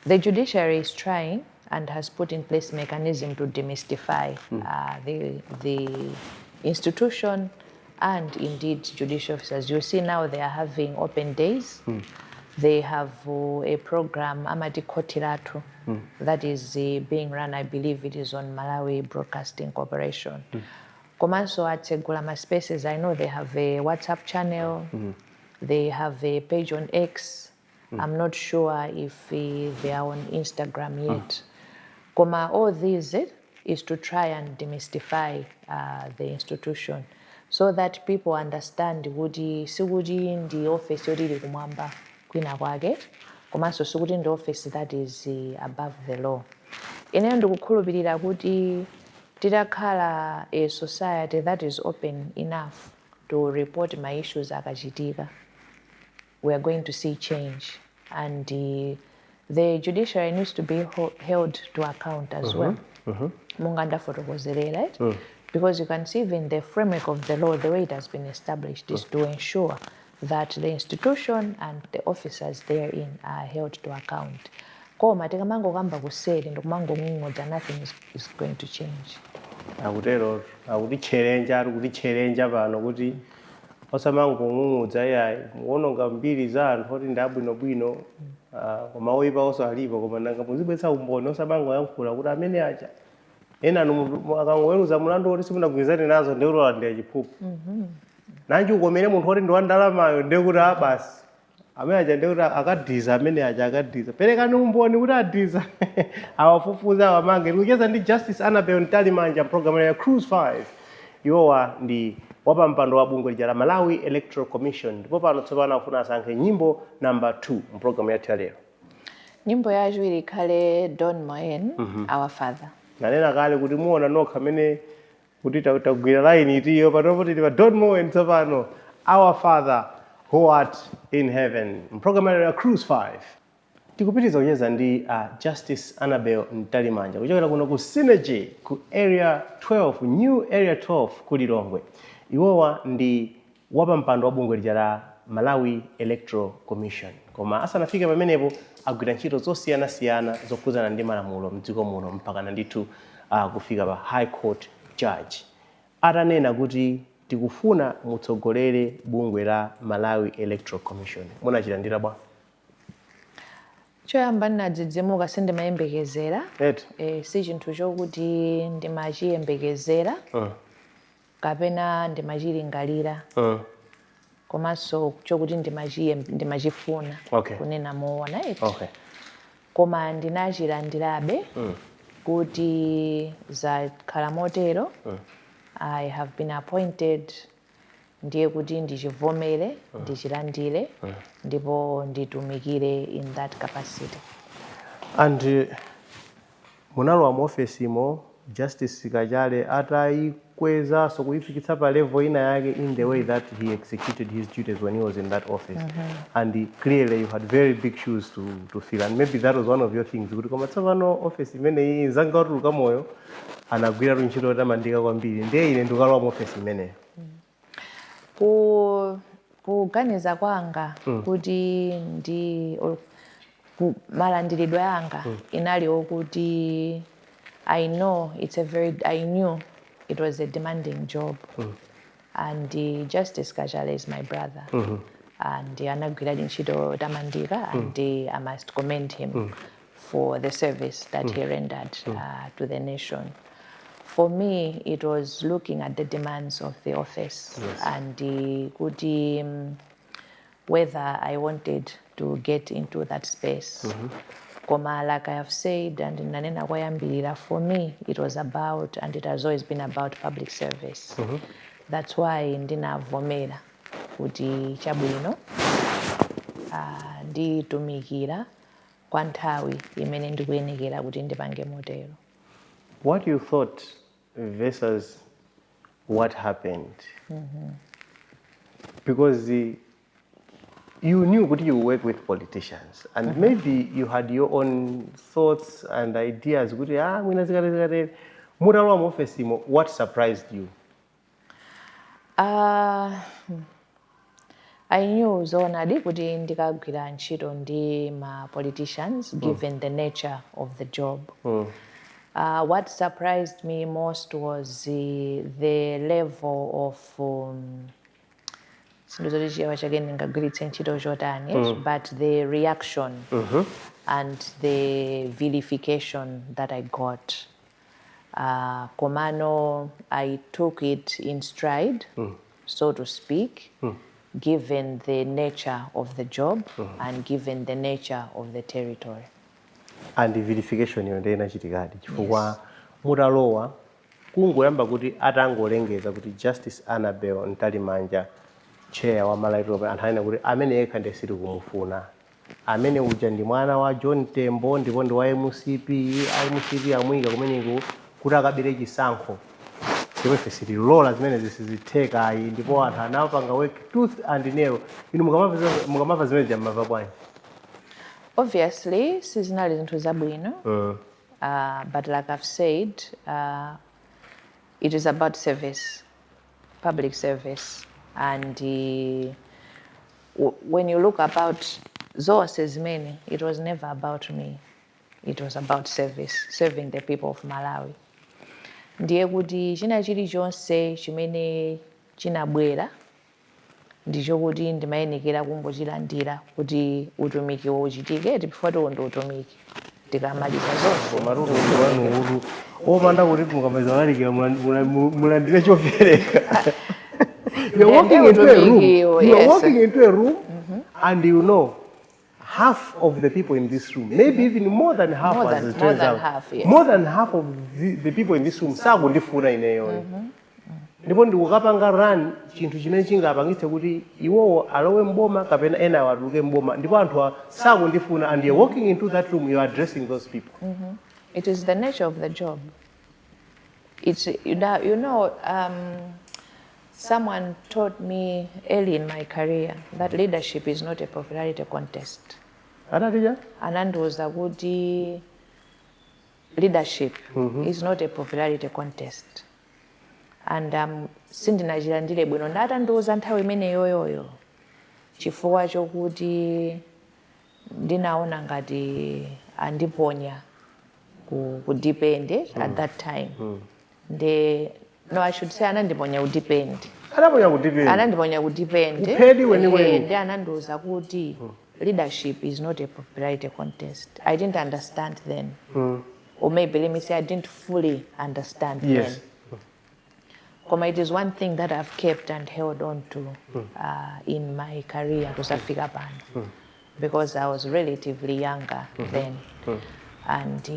The judiciary is trying and has put in place mechanism to demystify the institution and indeed judicial officers. You see, now they are having open days. They have a program, amati Khoti Lathu, that is being run, I believe it is on Malawi Broadcasting Corporation. Komanso atsegula ma spaces. I know they have a WhatsApp channel, they have a page on X. I'm not sure if they are on Instagram yet. Koma all these is to try and demystify the institution so that people understand kuti sikuti ndi office yoti ili kumwamba kwina kwake, komanso sikuti ndi office that is above the law. Ineyo ndikukhulupirira kuti titakhala a society that is open enough to report ma issues akachitika, we are going to see change, and the judiciary needs to be held to account as well, monga ndafotokozerera, right? Because you can see even the framework of the law, the way it has been established, is to ensure that the institution and the officers therein are held to account. Koma tikamangokamba kuseri ndikumangong'ung'udza, nothing is going to change. Akutero, akutichelenja, ari kutichelenja pano kuti osamangong'ung'udza iyayi, muononga mbiri za anthu oti ndi abwinobwino. Koma oyipa onso alipo, koma nanga muzibweretsa umboni, osamangoyankhula kuti amene aja ena anu akangoweruza mulandu woti simunagwirizane nazo, ndikuti walandira chiphuphu. Nanji ukomere munthu woti ndi wa ndalamayo, ndikuti a basi, amene aja ndikuti akadiza, amene aja akadiza. Perekani umboni kuti adiza, awafufuza, awamange. Tikucheza ndi Justice Annabel Mtalimanja, program ya Cruise 5. Iwowa ndi wapampando wa bungwe lija la Malawi Electoral Commission, ndipo pano tsopano akufuna asankhe nyimbo namba 2 mpulogalamu yathu ya lero. Nyimbo yachiwiri ikhale Don Moen, "Our Father". Nanena kale kuti muona nokha amene kuti tagwira line itiyo. Panopo tili pa Don Moen tsopano, "Our Father Who Art in Heaven", mpulogalamu ya lero ya Cruise 5. Tikupitiriza kucheza ndi Justice Annabel Mtalimanja kuchokera kuno ku Synergy, ku Area 12, New Area 12 ku Lilongwe. Iwowa ndi wapampando wa bungwe lija la Malawi Electoral Commission, koma asanafike pamenepo agwira ntchito zosiyanasiyana zokhudzana ndi malamulo mdziko muno, mpakana ndithu kufika pa High Court judge. Atanena kuti tikufuna mutsogolere bungwe la Malawi Electoral Commission, munachilandira bwa? Choyamba ndinadzidzimuka, sindimayembekezera. Eti? Si chinthu chokuti ndimachiyembekezera kapena ndimachilingalira, komanso chokuti ndimachifuna, kunena moona eti. Koma ndinachilandirabe kuti zakhala motero, I have been appointed, ndiye kuti ndichivomere, ndichilandire ndipo nditumikire in that capacity. And munalowa mu ofesimo Justice Kachale atayikwezanso kuyifikitsa pa level ina yake in the way that he executed his duties when he was in that office, and clearly you had very big shoes to fill, and maybe that was one of your things kuti koma tsopano office imeneyi nzanga watuluka moyo anagwiratu ntchito yotamandika kwambiri, ndiye ine ndikalowa mu office imeneyo. Kuganiza kwanga kuti ndi malandiridwe anga inali okuti I knew it was a demanding job, and Justice Kachale is my brother and anagwira ntchito yotamandika, and I must commend him for the service that he rendered to the nation. For me, it was looking at the demands of the office and kuti whether I wanted to get into that space. Koma like I have said, and nanena kwayambirira, for me it was about, and it has always been about, public service. That's why ndinavomera kuti chabwino, nditumikira kwa nthawi imene ndikuyenekera kuti ndipange motero. What you thought versus what happened, because you knew kuti you work with politicians and maybe you had your own thoughts and ideas kuti ah, mwina zikati zikati. Mutalowa mu office imo, what surprised you? I knew zoonadi kuti ndikagwira ntchito ndi ma politicians, given the nature of the job. What surprised me most was the level of sindizoti chichewa chake ndingagwiritse ntchito chotani, but the reaction and the vilification that I got. Komano I took it in stride, so to speak, given the nature of the job and given the nature of the territory. And vilification iyo ndiye inachitikadi, chifukwa mutalowa, kungoyamba kuti atangolengeza kuti Justice Annabel Mtalimanja, chair wa Malawi, anthu anena kuti amene yekha ndiye sitikumufuna, amene uja ndi mwana wa John Tembo ndipo ndi wa MCP, a MCP amuyika kumeneku kuti akabere chisankho, ndipo ife sitilola zimene zisizitheka ayi. Ndipo anthu anapanga work tooth and nail. Inu mukamamva zimene jam'mamva bwanji? Obviously, sizinali zinthu zabwino, but like I've said, it is about service, public service. And when you look about zonse zimene, it was never about me. It was about service, serving the people of Malawi. Ndiye kuti china chilichonse chimene chinabwera ndichokuti ndimayenekera kungochilandira kuti utumiki uchitike, before tiwo ndi utumiki, tikamaliza zonse. Koma utumiki wanu utu opanda kuti mukamaliza kulalikira mulandire chopereka. You're walking into a room. Utumikiwo, You're walking into a room and you know half of the people in this room, maybe even more than half, More as it more turns than out. half, yes. More than half of the people in this room sakundifuna ineyo. Ndipo ndikukapanga run chinthu chimene chingapangitse kuti iwowo alowe mboma kapena ena awo atuluke mboma, ndipo anthu sakundifuna, and you're walking into that room, you're addressing those people. It is the nature of the job. It's someone taught me early in my career that leadership is not a popularity contest. Atatija? Anandiuza kuti leadership is not a popularity contest. And sindinachilandire bwino ndatandiuza nthawi imeneyoyoyo, chifukwa chokuti ndinaona ngati andiponya ku deep end at that time. Nde no, I should say anandiponya ku deep end. Anaponya ku deep end. Anandiponya ku deep end. Kuphedi weniweni. Ndi anandiuza kuti leadership is not a popularity contest. I didn't understand then, or maybe let me say I didn't fully understand then. Koma it is one thing that I've kept and held on to in my career kusafika pano, because I was relatively younger then and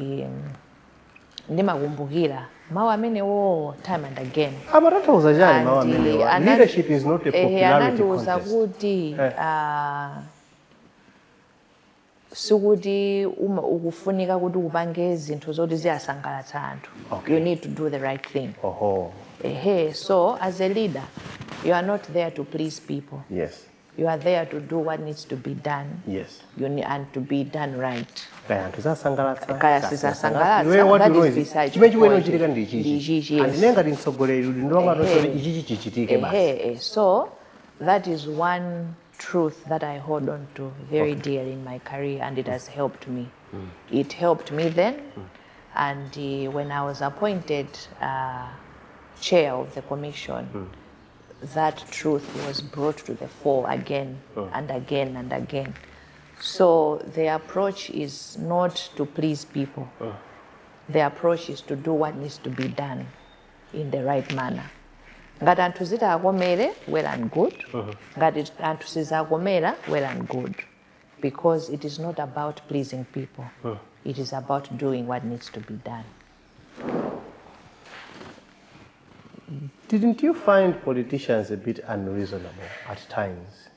ndimakumbukira mawu amenewo time and again. Amatanthauza chani mawu And, amenewa, leadership is not a popularity anandiuza contest? Kuti sikuti ukufunika kuti upange zinthu zoti ziyasangalatsa anthu. You need to do the right thing. Ehe, so as a leader, you are not there to please people. You are there to do what needs to be done. You need, and to be done right. Kaya anthu zasangalatsa, Kaya sizasangalatsa, iweyo what that you know is is beside chimene the chikuyenera point. kuchitika ndi ichichi. Ndi ichichi, yes. Andine ngati mtsogoleri uli ndi wangati kuti ichichi chichitike basi. Ehe, so that is one truth that I hold on to very dear in my career, and it has helped me. It helped me then, and when I was appointed chair of the commission, that truth was brought to the fore again and again and again. So the approach is not to please people. The approach is to do what needs to be done in the right manner. Ngati anthu zitakomere, well and good. Ngati anthu sizakomera, well and good. Because it is not about pleasing people. It is about doing what needs to be done. Didn't you find politicians a bit unreasonable at times,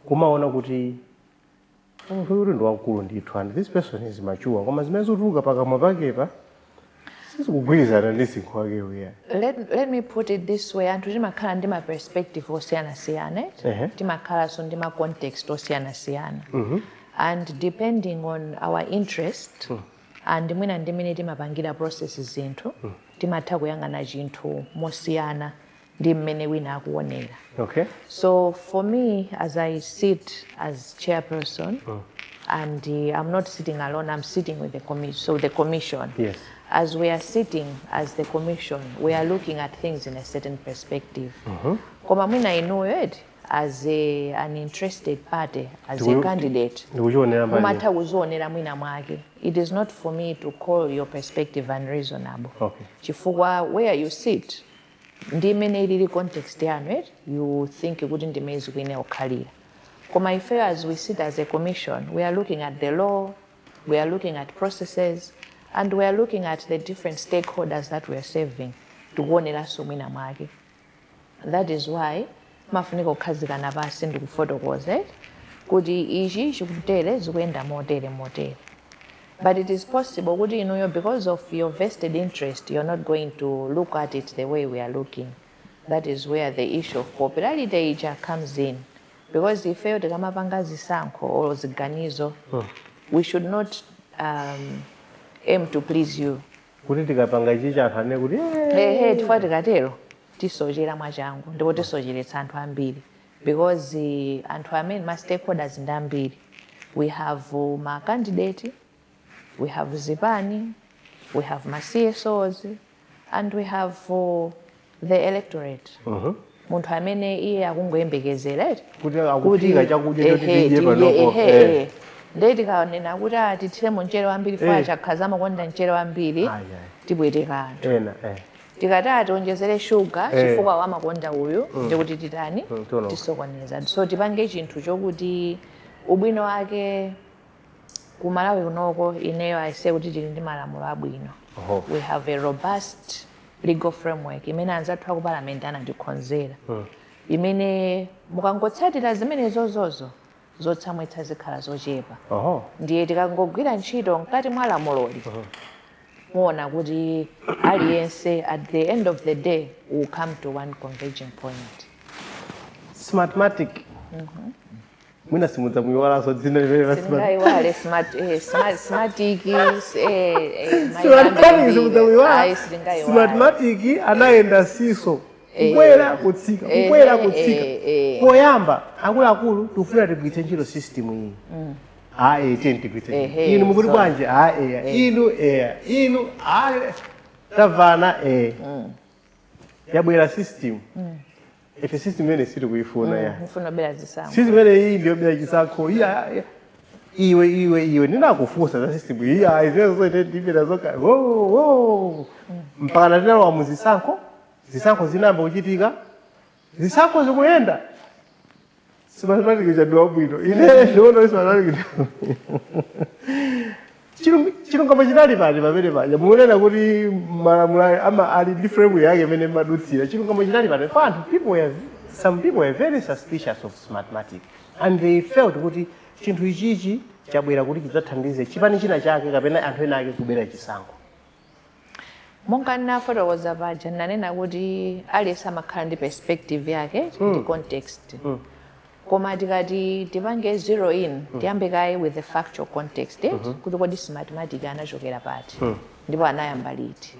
kumaona kuti munthu uyu ndi wamkulu ndithu and this person is mature, koma zimene zikutuluka pakamwa pakepa sizikugwirizana ndi msinkhu wake uya? Let me put it this way: anthu timakhala ndi ma perspective osiyanasiyana. Timakhalanso ndi ma context osiyanasiyana, and depending on our interest and mwina ndi mmene timapangira process zinthu, timatha kuyang'ana chinthu mosiyana ndi mmene wina akuonera. So for me, as I sit as chairperson, and I'm not sitting alone, I'm sitting with the commission. So the commission. As we are sitting as the commission, we are looking at things in a certain perspective. Koma mwina inuyo eti, as an interested party, as a candidate, Ndikuchionera mbali. Mumatha kuzionera mwina mwake. It is not for me to call your perspective unreasonable. Chifukwa where you sit, ndi imene ilili context yanu eti, you think kuti ndimene zikuyenera kukhalira. Koma ife, as we sit as a commission, we are looking at the law, we are looking at processes, and we are looking at the different stakeholders that we are serving, tikuoneranso mwina mwake. That is why mafunika kukhazikana pasi ndikufotokoza eti, kuti ichi chikutere, zikuyenda motere motere. But it is possible kuti inuyo, because of your vested interest, you're not going to look at it the way we are looking. That is where the issue of popularity ija comes in, because ifeyo tikamapanga zisankho or ziganizo, we should not aim to please you. Kuti tikapanga ichi anthu anene kuti "Eh." Ehe, chifukwa tikatero tisochera mwachangu ndipo tisocheretsa anthu ambiri, because anthu amene ma stakeholders ndi ambiri. We have ma candidate, we have zipani, we have ma CSOs, and we have the electorate, munthu amene iye akungoyembekezera eti Kuti akuphika chakudya choti ehe, tidye tidye, panopo. Ehe, ehe. Ndiye tikanena kuti ah, tithiremo mchere wambiri funa chakhaza amakonda mchere wambiri, Ayi, ayi. tibweteka anthu. Ena eh. Tikati tionjezere shuga chifukwa wamakonda uyu, ndikuti titani? Tiona. Tisokoneza. So tipange chinthu chokuti ubwino wake ku Malawi kunoko, ineyo I say kuti tili ndi malamulo abwino. Oho. We have a robust legal framework imene anzathu aku parliament anatikonzera, imene mukangotsatira zimenezozozo, zotsamwitsa zikhala zochepa. Ndiye tikangogwira ntchito mkati mwa lamuloli, muona kuti aliyense at the end of the day will come to one converging point. Smartmatic, mwina simudzamuyiwalanso dzina limene la Smart- Sindingayiwale Smartmatic. Smartmatic simudzamuyiwala. Ayi, sindingayiwale. Smartmatic anayenda siso, kukwera kutsika, kukwera kutsika. Poyamba, akuluakulu, tikufuna tigwiritse ntchito system iyi. Ayi, tiye tigwiritse ntchito. Inu mukuti bwanji? A, eya. Inu, eya. Inu, a, tamvana, eh. Yabwera system, ife system imene sitikuyifuna ya. Mfuna bera zisankho. System imene iyi ndiyobera chisankho. Iya, iya. Iwe, iwe, iwe, ndinakufunsa za system iyi. Ayi, zimenezo zoite ndipita zoka wo wo mpaka tinalowa mu zisankho. Zisankho zinayamba kuchitika, zisankho zikuyenda, Smartmatic chandiwa bwino. Ine ndiona Smartmatic. Chilungamo chinali pati pamene paja mukunena kuti malamulo ama ali ndi frame yake imene madutsira? Chilungamo chinali pati? For anthu, people were some people were very suspicious of Smartmatic and they felt kuti chinthu ichichi chabwera kuti chidzathandize chipani china chake kapena anthu ena ake kubera chisankho. Monga ndinafotokoza paja, nanena kuti aliyense amakhala ndi perspective yake ndi context, koma tikati tipange zero in, tiyambe kaye with the factual context, kuti kodi Smartmatic anachokera pati ndipo anayamba liti?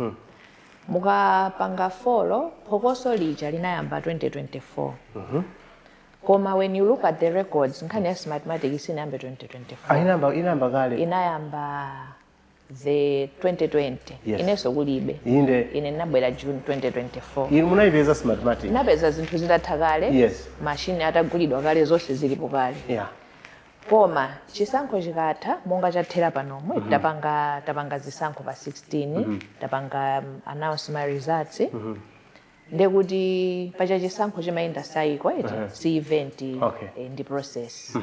Mukapanga follow, phokoso lija linayamba 2024, koma when you look at the records, nkhani ya Smartmatic sinayambe 2024. Ah, inayamba kale. Inayamba the 2020. Inenso kulibe. Ine ndinabwera June 2024. Inu munayipeza Smartmatic? Napeza zinthu zitatha kale. Mashini atagulidwa kale, zonse zilipo kale. Koma chisankho chikatha monga chathera panomo, tapanga zisankho pa 16, tapanga announce ma results, ndekuti pacha chisankho chimayenda cycle, eti? Si event, ndi process,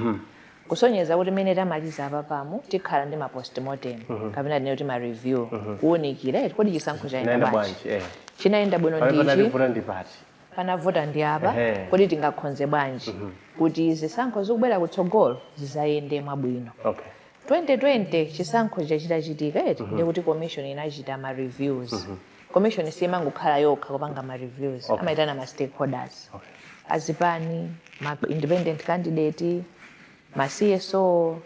kusonyeza kuti mene tamaliza apapamo tikhala ndi ma postmortem kapena tinene kuti ma review, kuwunikira, eti, kodi chisankho chayenda Inaenda bwanji? bwanji? Chinayenda bwino Pamene ndichi panativuta ndi pati? Panavuta ndi apa. Kodi tingakhonze bwanji kuti zisankho zikubwera kutsogolo zizayende mwabwino? 2020 chisankho chachitachitika, eti, ndikuti commission inachita ma reviews. Commission simangokhala yokha kupanga ma reviews. Amayitana ma stakeholders, azipani, ma independent candidate, ma CSO,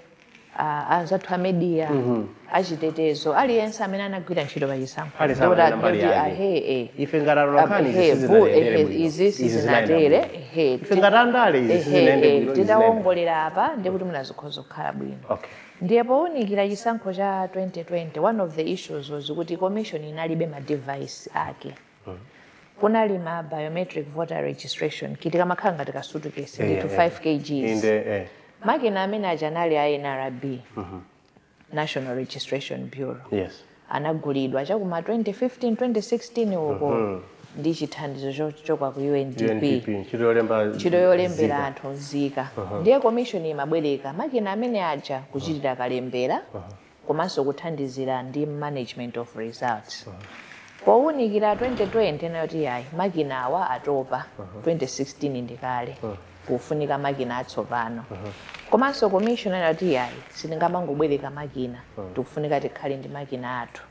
anzathu a media, achitetezo, aliyense amene anagwira ntchito pa chisankho. Aliyense amene mbali Ndikuti yake. ahe Ife ngati atolankhani, izi Ehe, sizinayendere bwino. izi Izi sizinatere. zinayenda bwino. Ife ngati andale, izi sizinayende bwino, izi zinayenda. Titawongolera apa, ndikuti munazikhoza kukhala bwino. Ndiye powunikira chisankho cha 2020, one of the issues was kuti commission inalibe ma device ake. Kunali ma biometric voter registration kit, kamakhala ngati ka suitcase ndithu, 5 kgs. Makina amene aja anali a NRB, National Registration Bureau. Anagulidwa chakuma 2015, 2016 uko ndi chithandizo chochoka ku UNDP. UNDP, ntchito yolemba Ntchito yolembera nzika. anthu nzika. Ndiye commission imabwereka makina amene aja kuchitira kalembera komanso kuthandizira ndi management of results. Powunikira 2020 nayoti yayi, makina awa atopa, 2016 ndikale, kufunika makina atsopano. Komanso commission anati yayi, sitingamangobwereka makina, tikufunika tikhale ndi makina athu.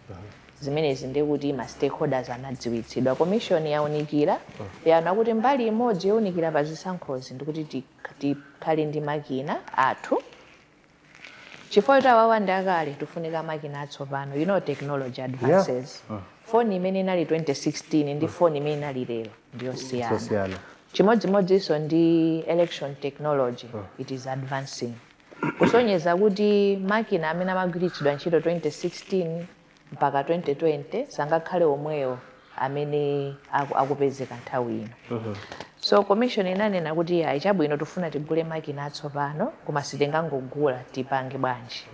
Zimenezi ndikuti ma stakeholders anadziwitsidwa. Commission yawunikira, yaona kuti mbali imodzi yowunikira pa zisankhozi ndikuti tikhale ndi makina athu, chifukwa kuti awawa ndi akale, tifunika makina atsopano. You know, technology advances. Foni imene inali 2016 ndi foni imene inali lero ndiyosiyana. Zosiyana. Chimodzimodzinso ndi election technology, it is advancing, kusonyeza kuti makina amene amagwiritsidwa ntchito 2016 mpaka 2020 sangakhale omwewo amene akupezeka nthawi ino. So commission inanena kuti ayi, chabwino, tifuna tigule makina atsopano, koma sitingangogula, tipange bwanji?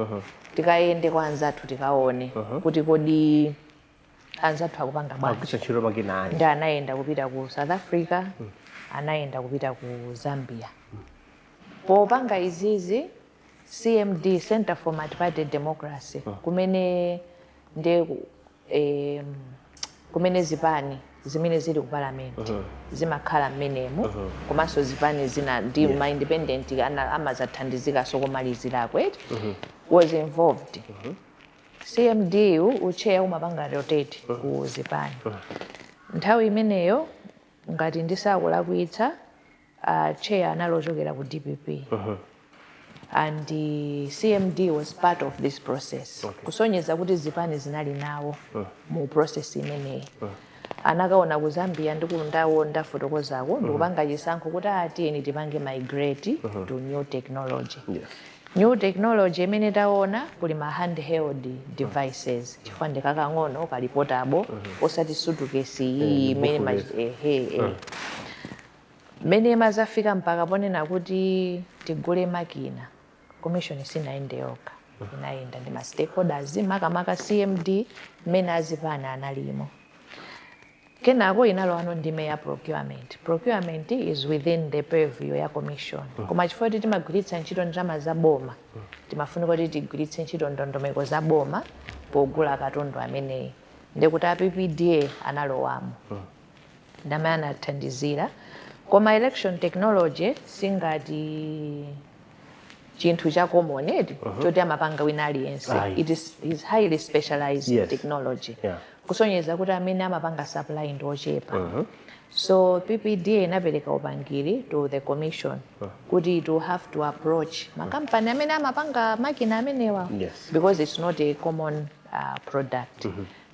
Tikayende kwa anzathu, tikaone kuti kodi anzathu akupanga bwanji. Akugwiritsa ntchito makina anji? Ndi anayenda kupita ku South Africa, anayenda kupita ku Zambia. Popanga izizi, CMD, Center for Multiparty Democracy, kumene ndi Kumene zipani zimene zili ku parliament zimakhala mmenemu, komanso zipani zina ndi ma independent amazathandizikaso komalizirako, eti, was involved. CMD uchair umapanga rotate ku zipani. Nthawi imeneyo, ngati ndisakulakwitsa, chair analochokera ku DPP and the CMD was part of this process, kusonyeza kuti zipani zinali nawo mu process imeneyi. Anakaona ku Zambia ndi kundawo ndafotokozako, ndikupanga chisankho kuti atiyeni tipange migrate to new technology. New technology imene taona kuli ma handheld devices, chifukwa ndikakang'ono, kali portable, osati suitcase iyi imene ehe, eh. Mmene mazafika mpaka ponena kuti tigule makina, commission sinayende yokha, inayenda ndi ma stakeholders, makamaka CMD mmene azipani analimo. Kenako inalowano ndime ya procurement. Procurement is within the purview ya commission, koma chifukwa kuti timagwiritsa ntchito ndalama za boma, timafunika kuti tigwiritse ntchito ndondomeko za boma pogula katundu ameneyi. Ndikuti a PPDA analowamo, ndamene anathandizira. Koma election technology singati chinthu cha common, eti, choti amapanga wina aliyense. Ayi. It is highly specialized technology, kusonyeza kuti amene amapanga supply ndi ochepa. So PPDA inapereka upangiri to the commission kuti it will have to approach makampani amene amapanga makina amenewa, because it's not a common product.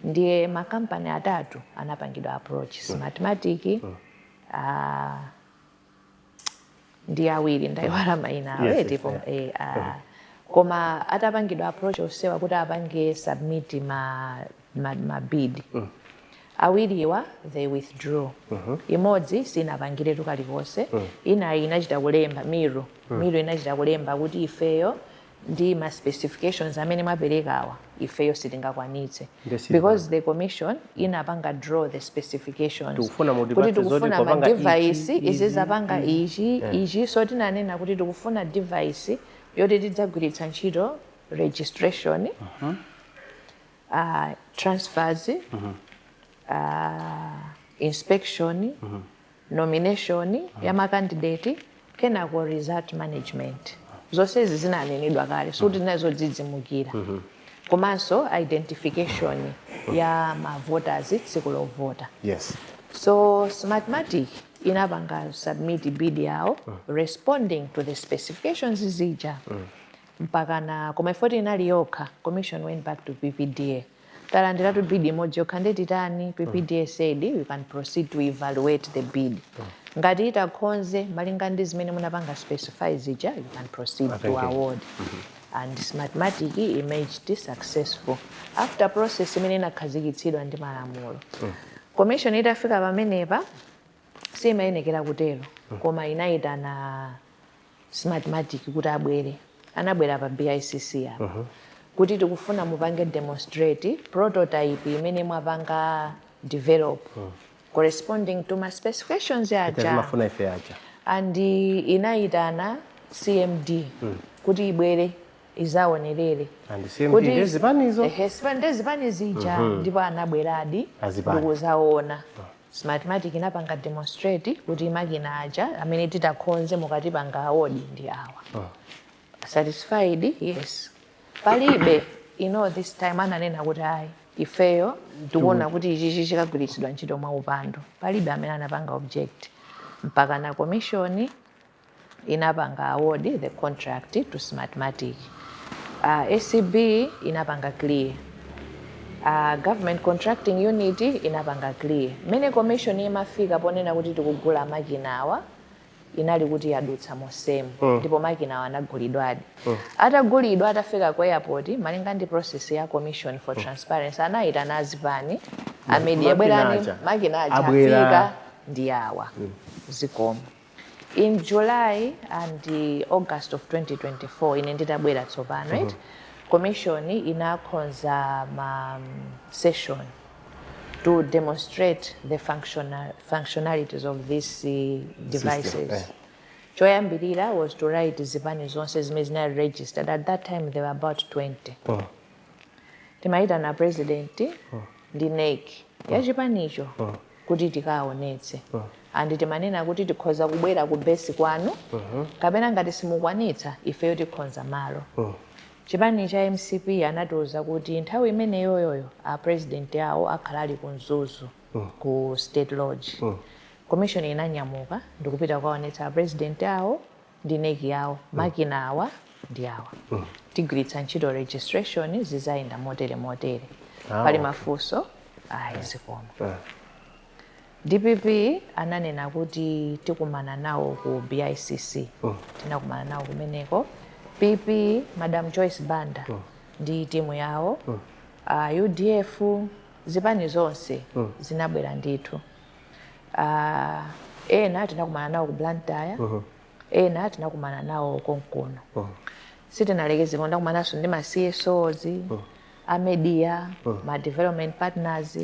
Ndiye makampani atatu anapangidwa approach: Smartmatic, ndi awiri ndayiwala mayina awo, eti, koma atapangidwa approach onsewa kuti apange submit ma bid, awiriwa they withdraw. Imodzi sinapangiretu kalikonse. Inayi inachita kulemba, Miru inachita kulemba kuti ifeyo ndi ma specifications amene mwaperekawa, ifeyo sitingakwanitse, because the commission inapanga draw the specifications Tikufuna kuti mutipatse zoti tikufuna ma popanga ichi, device izi, izizapanga ichi, ichi. So tinanena kuti tikufuna device yoti tidzagwiritsa ntchito registration, transfers, inspection, nomination ya macandidate, kenako result management. Zonsezi zinanenedwa kale, sikuti tinazodzidzimukira. Komanso identification ya ma voters tsiku lovota. So Smartmatic inapanga submit bid yawo responding to the specifications zija. Mpaka na koma ifoti inali yokha, commission went back to PPDA: talandiratu bid imodzi yokha, ndetitani? PPDA said you can proceed to evaluate the bid. Ngati itakhonze malinga ndi zimene munapanga specify zija, you can proceed to Thank you. award. And Smartmatic emerged successful after process imene inakhazikitsidwa ndi malamulo. Commission itafika pamenepa, simayenekera kutero, koma inayitana Smartmatic kuti abwere. Anabwera pa BICC apa kuti tikufuna mupange demonstrate prototype imene mwapanga develop corresponding to ma specifications aja Timafuna ife aja. And inayitana CMD kuti ibwere izaonerere. And CMD ndi zipanizo. Ehe, ndi zipani zija. Ndipo anabweradi Azipani. ndikuzaona. Smartmatic inapanga demonstrate kuti makina aja amene titakhonze mukatipanga award ndi awa. Satisfied? Yes. Palibe this time ananena kuti ayi, ifeyo tikuona kuti ichichi chikagwiritsidwa ntchito mwa upandu. Palibe amene anapanga object, mpaka na commission inapanga award the contract to Smartmatic. ACB inapanga clear, Government Contracting Unit inapanga clear. Mmene commission imafika ponena kuti tikugula makina awa, inali kuti yadutsa mosemu, ndipo makina awa anagulidwadi. Atagulidwa, atafika ku airport, malinga ndi process ya Commission for Transparency, anayitana azipani, a media: Makina bwerani, aja. Makina aja Abwera. afika, ndi awa, zikomo. In July and August of 2024, ine nditabwera tsopano, right, commission inakonza ma session to demonstrate the functionalities of these devices. Choyambirira was to write zipani zonse zimene zinali registered. At that time there were about 20. Timayitana president ndi NEC. ya chipanicho kuti tikaonetse, and timanena kuti tikhoza kubwera ku base kwanu kapena ngati simukwanitsa, ifeyo tikhonza malo. Chipani cha MCP anatiuza kuti nthawi imeneyoyoyo a president awo akhala ali ku Mzuzu ku State Lodge. Commission inanyamuka ndikupita kukaonetsa a president awo ndi NEC yawo, makina awa ndi awa, tigwiritsa ntchito, registration zizayenda motere motere. Pali mafunso? Ayi, zikomo. DPP ananena kuti tikumana nawo ku BICC. Tinakumana nawo kumeneko. PP, Madam Joyce Banda ndi timu yawo, UDF, zipani zonse zinabwera ndithu. Ena tinakumana nawo ku Blantyre, ena tinakumana nawo konkuno. Sitinalekeze, ndakumananso ndi ma CSOs, a media, ma development partners,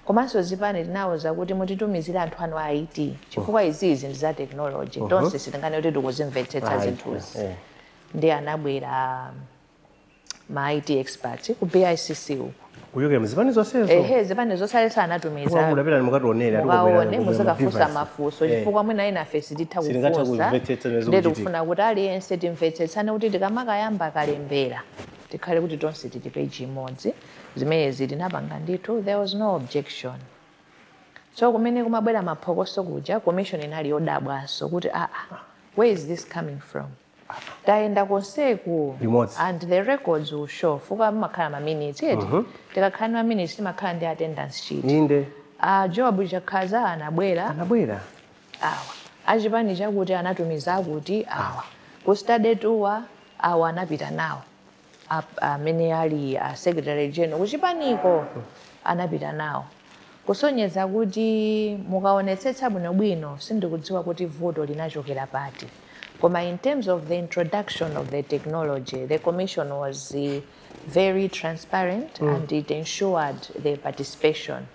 komanso zipani tinawuza kuti mutitumizire anthu anu a IT, chifukwa izizi ndi za technology, tonse sitingane kuti tikuzimvetsetsa zinthuzi. Ndi anabwera ma IT experts ku BICC uku. Kuchokera mzipani zonsezo? Ehe, zipani zonse anatumiza. Mudapita mukationera. Mukaone, muzikafunsa mafunso, chifukwa mwina ina ife sititha Sitingathe kufunsa. kumvetsetsa zimene Ndi zikuchitika. Tikufuna kuti aliyense timvetsetsane, kuti tikamakayamba kalembera tikhale kuti tonse tili page imodzi. Zimenezi tinapanga ndithu, there was no objection. So kumene kumabwera maphokoso kuja, commission inali yodabwanso kuti, "Aa, where is this coming from? Tayenda konseku." Limodzi. And the records will show, fuka mumakhala ma minutes eti? Tikakhala ndi ma minutes, timakhala ndi attendance sheet. Job Chakhaza anabwera. Anabwera. Awa achipani chakuti anatumiza akuti awa ku study tour, awa anapita nawo, amene ali a secretary general kuchipaniko anapita nawo, kusonyeza kuti mukaonetsetsa bwinobwino, sindikudziwa kuti vuto linachokera pati, koma in terms of the introduction of the technology, the commission was very transparent and it ensured the participation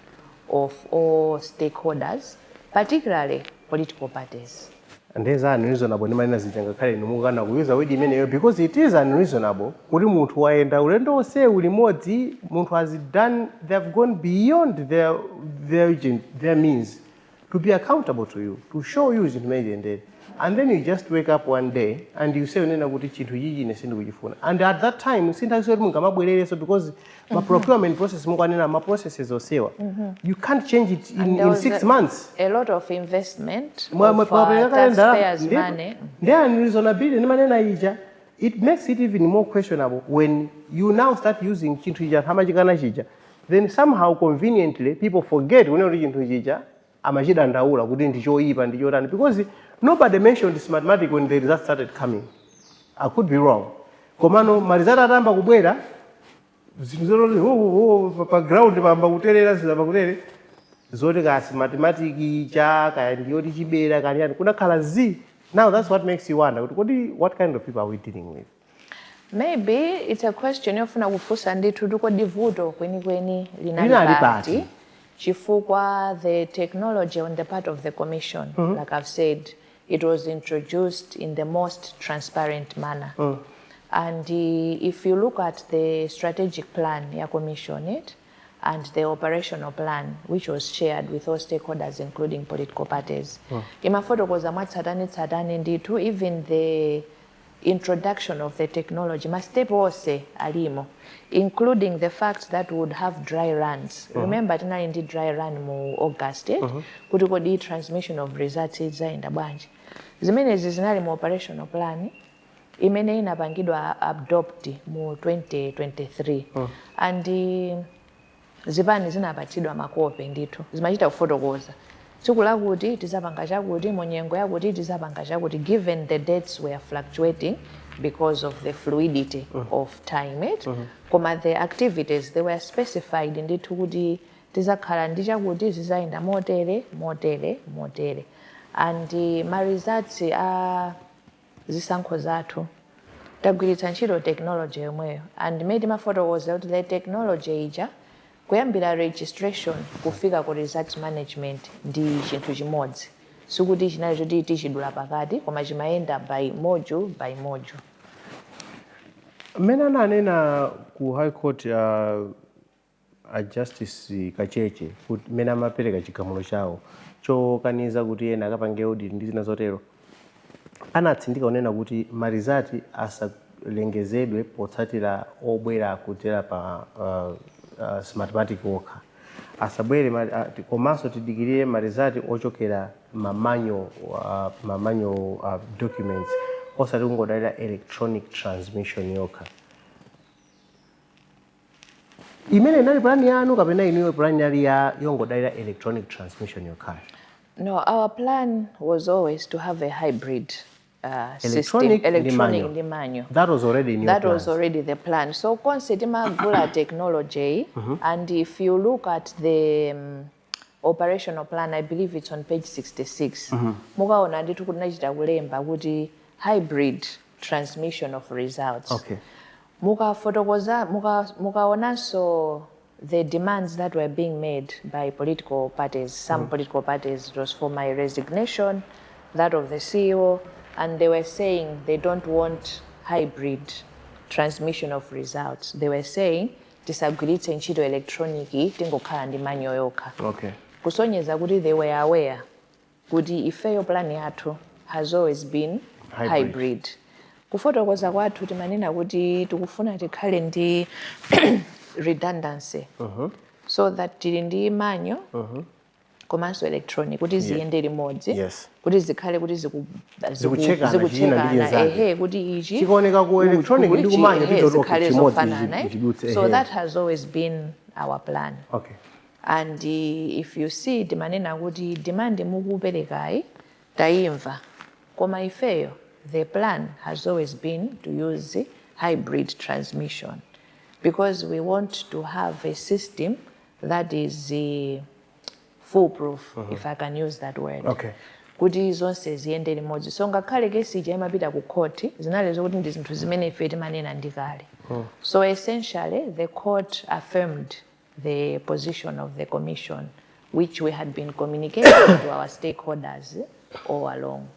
of all stakeholders, particularly political parties. Ndeza unreasonable ndimanena zija, ngakhale inu mukana kuyuza word imeneyo, because it is unreasonable kuti munthu wayenda ulendo onsewu limodzi, munthu has done, they have gone beyond their means to be accountable to you, to show you zinthu zimene ziyendere, and then you just wake up one day and you say, unena kuti chinthu chichi ine sindikuchifuna. And at that time sinthakiso kuti mungamabwerereso, because ma procurement process mukwanena, ma processes osewa, you can't change it And there in was 6 months. A lot of investment of taxpayers' money. Ndi unreasonability ndimanena ija, it makes it even more questionable when you now start using chinthu chija anthu amachikana chija, then somehow conveniently people forget kunena kuti chinthu chija amachidandaula kuti ndi choyipa, ndi chotani, because nobody mentioned Smartmatic when the results started coming. I could be wrong, komano ma results atayamba kubwera, zinthu zoti oh, oh, pa ground pamba kuterera, zizamba kutere, zoti ka Smartmatic cha kaya ndiyoti chibera kani yani, kunakhala z. Now that's what makes you wonder kuti kodi what kind of people are we dealing with? Maybe it's a question yofuna kufunsa ndithu kuti kodi vuto kwenikweni linali Linali pati? pati? Chifukwa the technology on the part of the commission, like I've said, it was introduced in the most transparent manner. And if you look at the strategic plan ya commission it and the operational plan, which was shared with all stakeholders, including political parties, imafotokoza mwatsatanetsatane ndithu, even the introduction of the technology, ma step onse alimo, including the fact that we would have dry runs. Remember tinali ndi dry run mu August, eh? Kuti kodi transmission of results idzayenda bwanji? Zimenezi zinali mu operational plan imene inapangidwa adopt mu 2023, and zipani zinapatsidwa makope ndithu, zimachita kufotokoza tsiku lakuti tizapanga chakuti, mu nyengo yakuti tizapanga chakuti, given the dates were fluctuating because of the fluidity of time, it koma the activities, they were specified ndithu kuti tizakhala ndi chakuti, zizayenda motere, motere, motere. And ma results a zisankho zathu tagwiritsa ntchito technology yomweyo, and mmene timafotokoza kuti the technology ija, kuyambira registration kufika ku results management, ndi chinthu chimodzi. Sikuti chinali choti tichidula pakati, koma chimayenda by module by module. Mmene ananena ku High Court, A Justice Kacheche kuti mmene amapereka chigamulo chawo chokaniza kuti ena akapange audit ndi zina zotero, anatsindika kunena kuti ma results asalengezedwe potsatira obwera kudzera pa Smartmatic okha, asabwere komanso tidikirire ma results ochokera ma manual documents, osati kungodalira electronic transmission yokha. Imene inali plan yanu, kapena inuyo plan yali ya yongodalira electronic transmission yokhayo? No, our plan was always to have a hybrid system. Electronic ndi Electronic manual. Ndi manual. That was already in your That was plans. Already the plan. So konse timagula technology, and if you look at the operational plan, I believe it's on page 66, mukaona ndithu kuti nachita kulemba kuti hybrid transmission of results. Mukafotokoza, mukaonanso the demands that were being made by political parties, some political parties, it was for my resignation, that of the CEO, and they were saying they don't want hybrid transmission of results. They were saying tisagwiritse ntchito electronic, tingokhala ndi manual yokha, kusonyeza kuti they were aware kuti ifeyo plan yathu has always been hybrid. Hybrid. Kufotokoza kwathu timanena kuti tikufuna tikhale ndi redundancy so that tili ndi manual komanso electronic kuti ziyende limodzi, kuti zikhale kuti zikuchekana china ndi zikuchekana, chinzake. Ehe, kuti ichi Chikuoneka ku electronic ndi ichi, ku manual, ehe, tichoti okay, zikhale chimodzi zofanana, eh. chidutse, So ehe. that has always been our plan. And if you see, timanena kuti demand mukuperekayi tayimva, koma ifeyo the plan has always been to use hybrid transmission because we want to have a system that is foolproof, if I can use that word, kuti zonse ziyende limodzi. So ngakhale kesi ija imapita ku court, zinali zokuti ndi zinthu zimene ife timanena ndikale. So essentially the court affirmed the position of the commission, which we had been communicating to our stakeholders all along.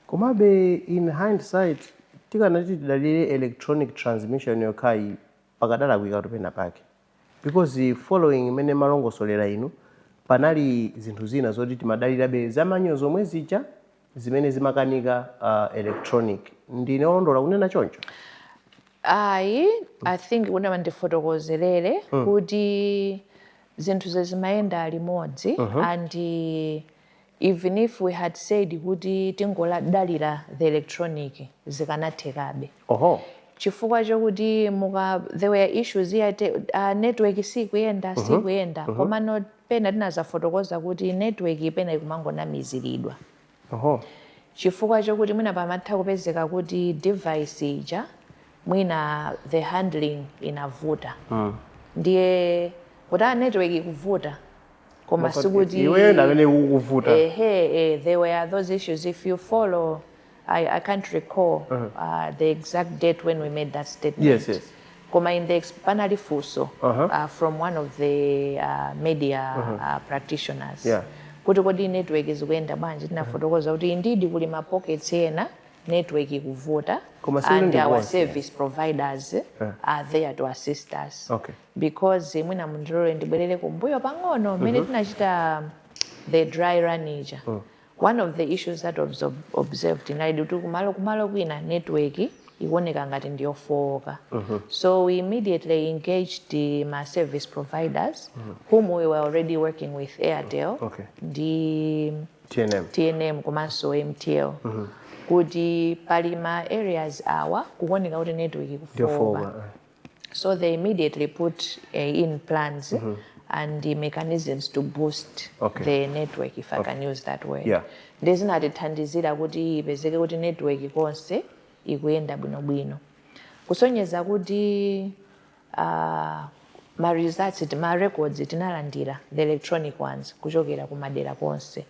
Komabe in hindsight, tikanati tidalire electronic transmission yokhayi, pakadalakwika pena pake, because following imene malongosolera inu, panali zinthu zina zoti timadalirabe za manual zomwe zija zimene zimakanika electronic. Ndine olondola kunena choncho? Ayi, I think kuti ndifotokozerere kuti zinthu zimayenda limodzi, and even if we had said kuti tingodalira the electronic, zikanathekabe, chifukwa chokuti muka there were issues here, network sikuyenda, sikuyenda, komano pena tinazafotokoza kuti network pena ikumangonamiziridwa, chifukwa chokuti mwina pamatha kupezeka kuti device ija mwina the handling inavuta, ndiye kuti a network ikuvuta, koma sikuti iweyo ndamene ukuvuta. Ehe, there were those issues. If you follow, I can't recall the exact date when we made that statement. Koma in the panali funso from one of the media practitioners kuti kodi network zikuyenda bwanji. Tinafotokoza kuti indeed kuli ma pockets ena network ikuvuta, Koma sikuti and ndi our konse. Service providers are there to assist us, because mwina mundilole ndibwerere kumbuyo pang'ono mmene tinachita the dry run ija. One of the issues that was observed inali kuti kumalo kwina network ikuoneka ngati ndiyofowoka, so we immediately engaged the ma service providers whom we were already working with, Airtel ndi TNM. TNM komanso MTL, kuti pali ma areas awa kuoneka kuti network ikufowoka. Ndiyofowoka. So they immediately put in plans and the mechanisms to boost the network, if I can use that word. Ndizinatithandizira kuti ipezeke kuti network konse ikuyenda bwinobwino, kusonyeza kuti ma results, ma records tinalandira, the electronic ones, kuchokera kumadera konse.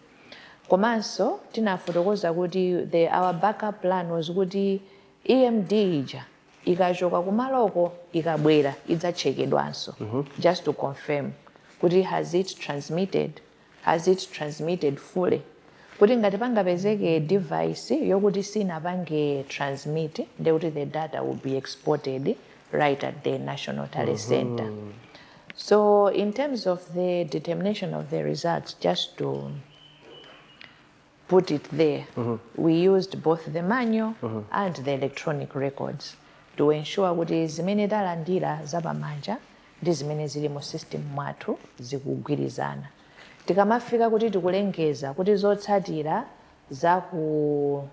Komanso tinafotokoza kuti our backup plan was kuti EMD ija ikachoka kumaloko, ikabwera, idzachekedwanso just to confirm kuti has it transmitted, has it transmitted fully, kuti ngati pangapezeke device yokuti sinapange transmit, ndekuti the data will be exported right at the national tally center. So in terms of the determination of the results, just to put it there, we used both the manual and the electronic records to ensure kuti zimene talandira zapamanja ndi zimene zili mu system mwathu zikugwirizana. Tikamafika kuti tikulengeza kuti zotsatira za ku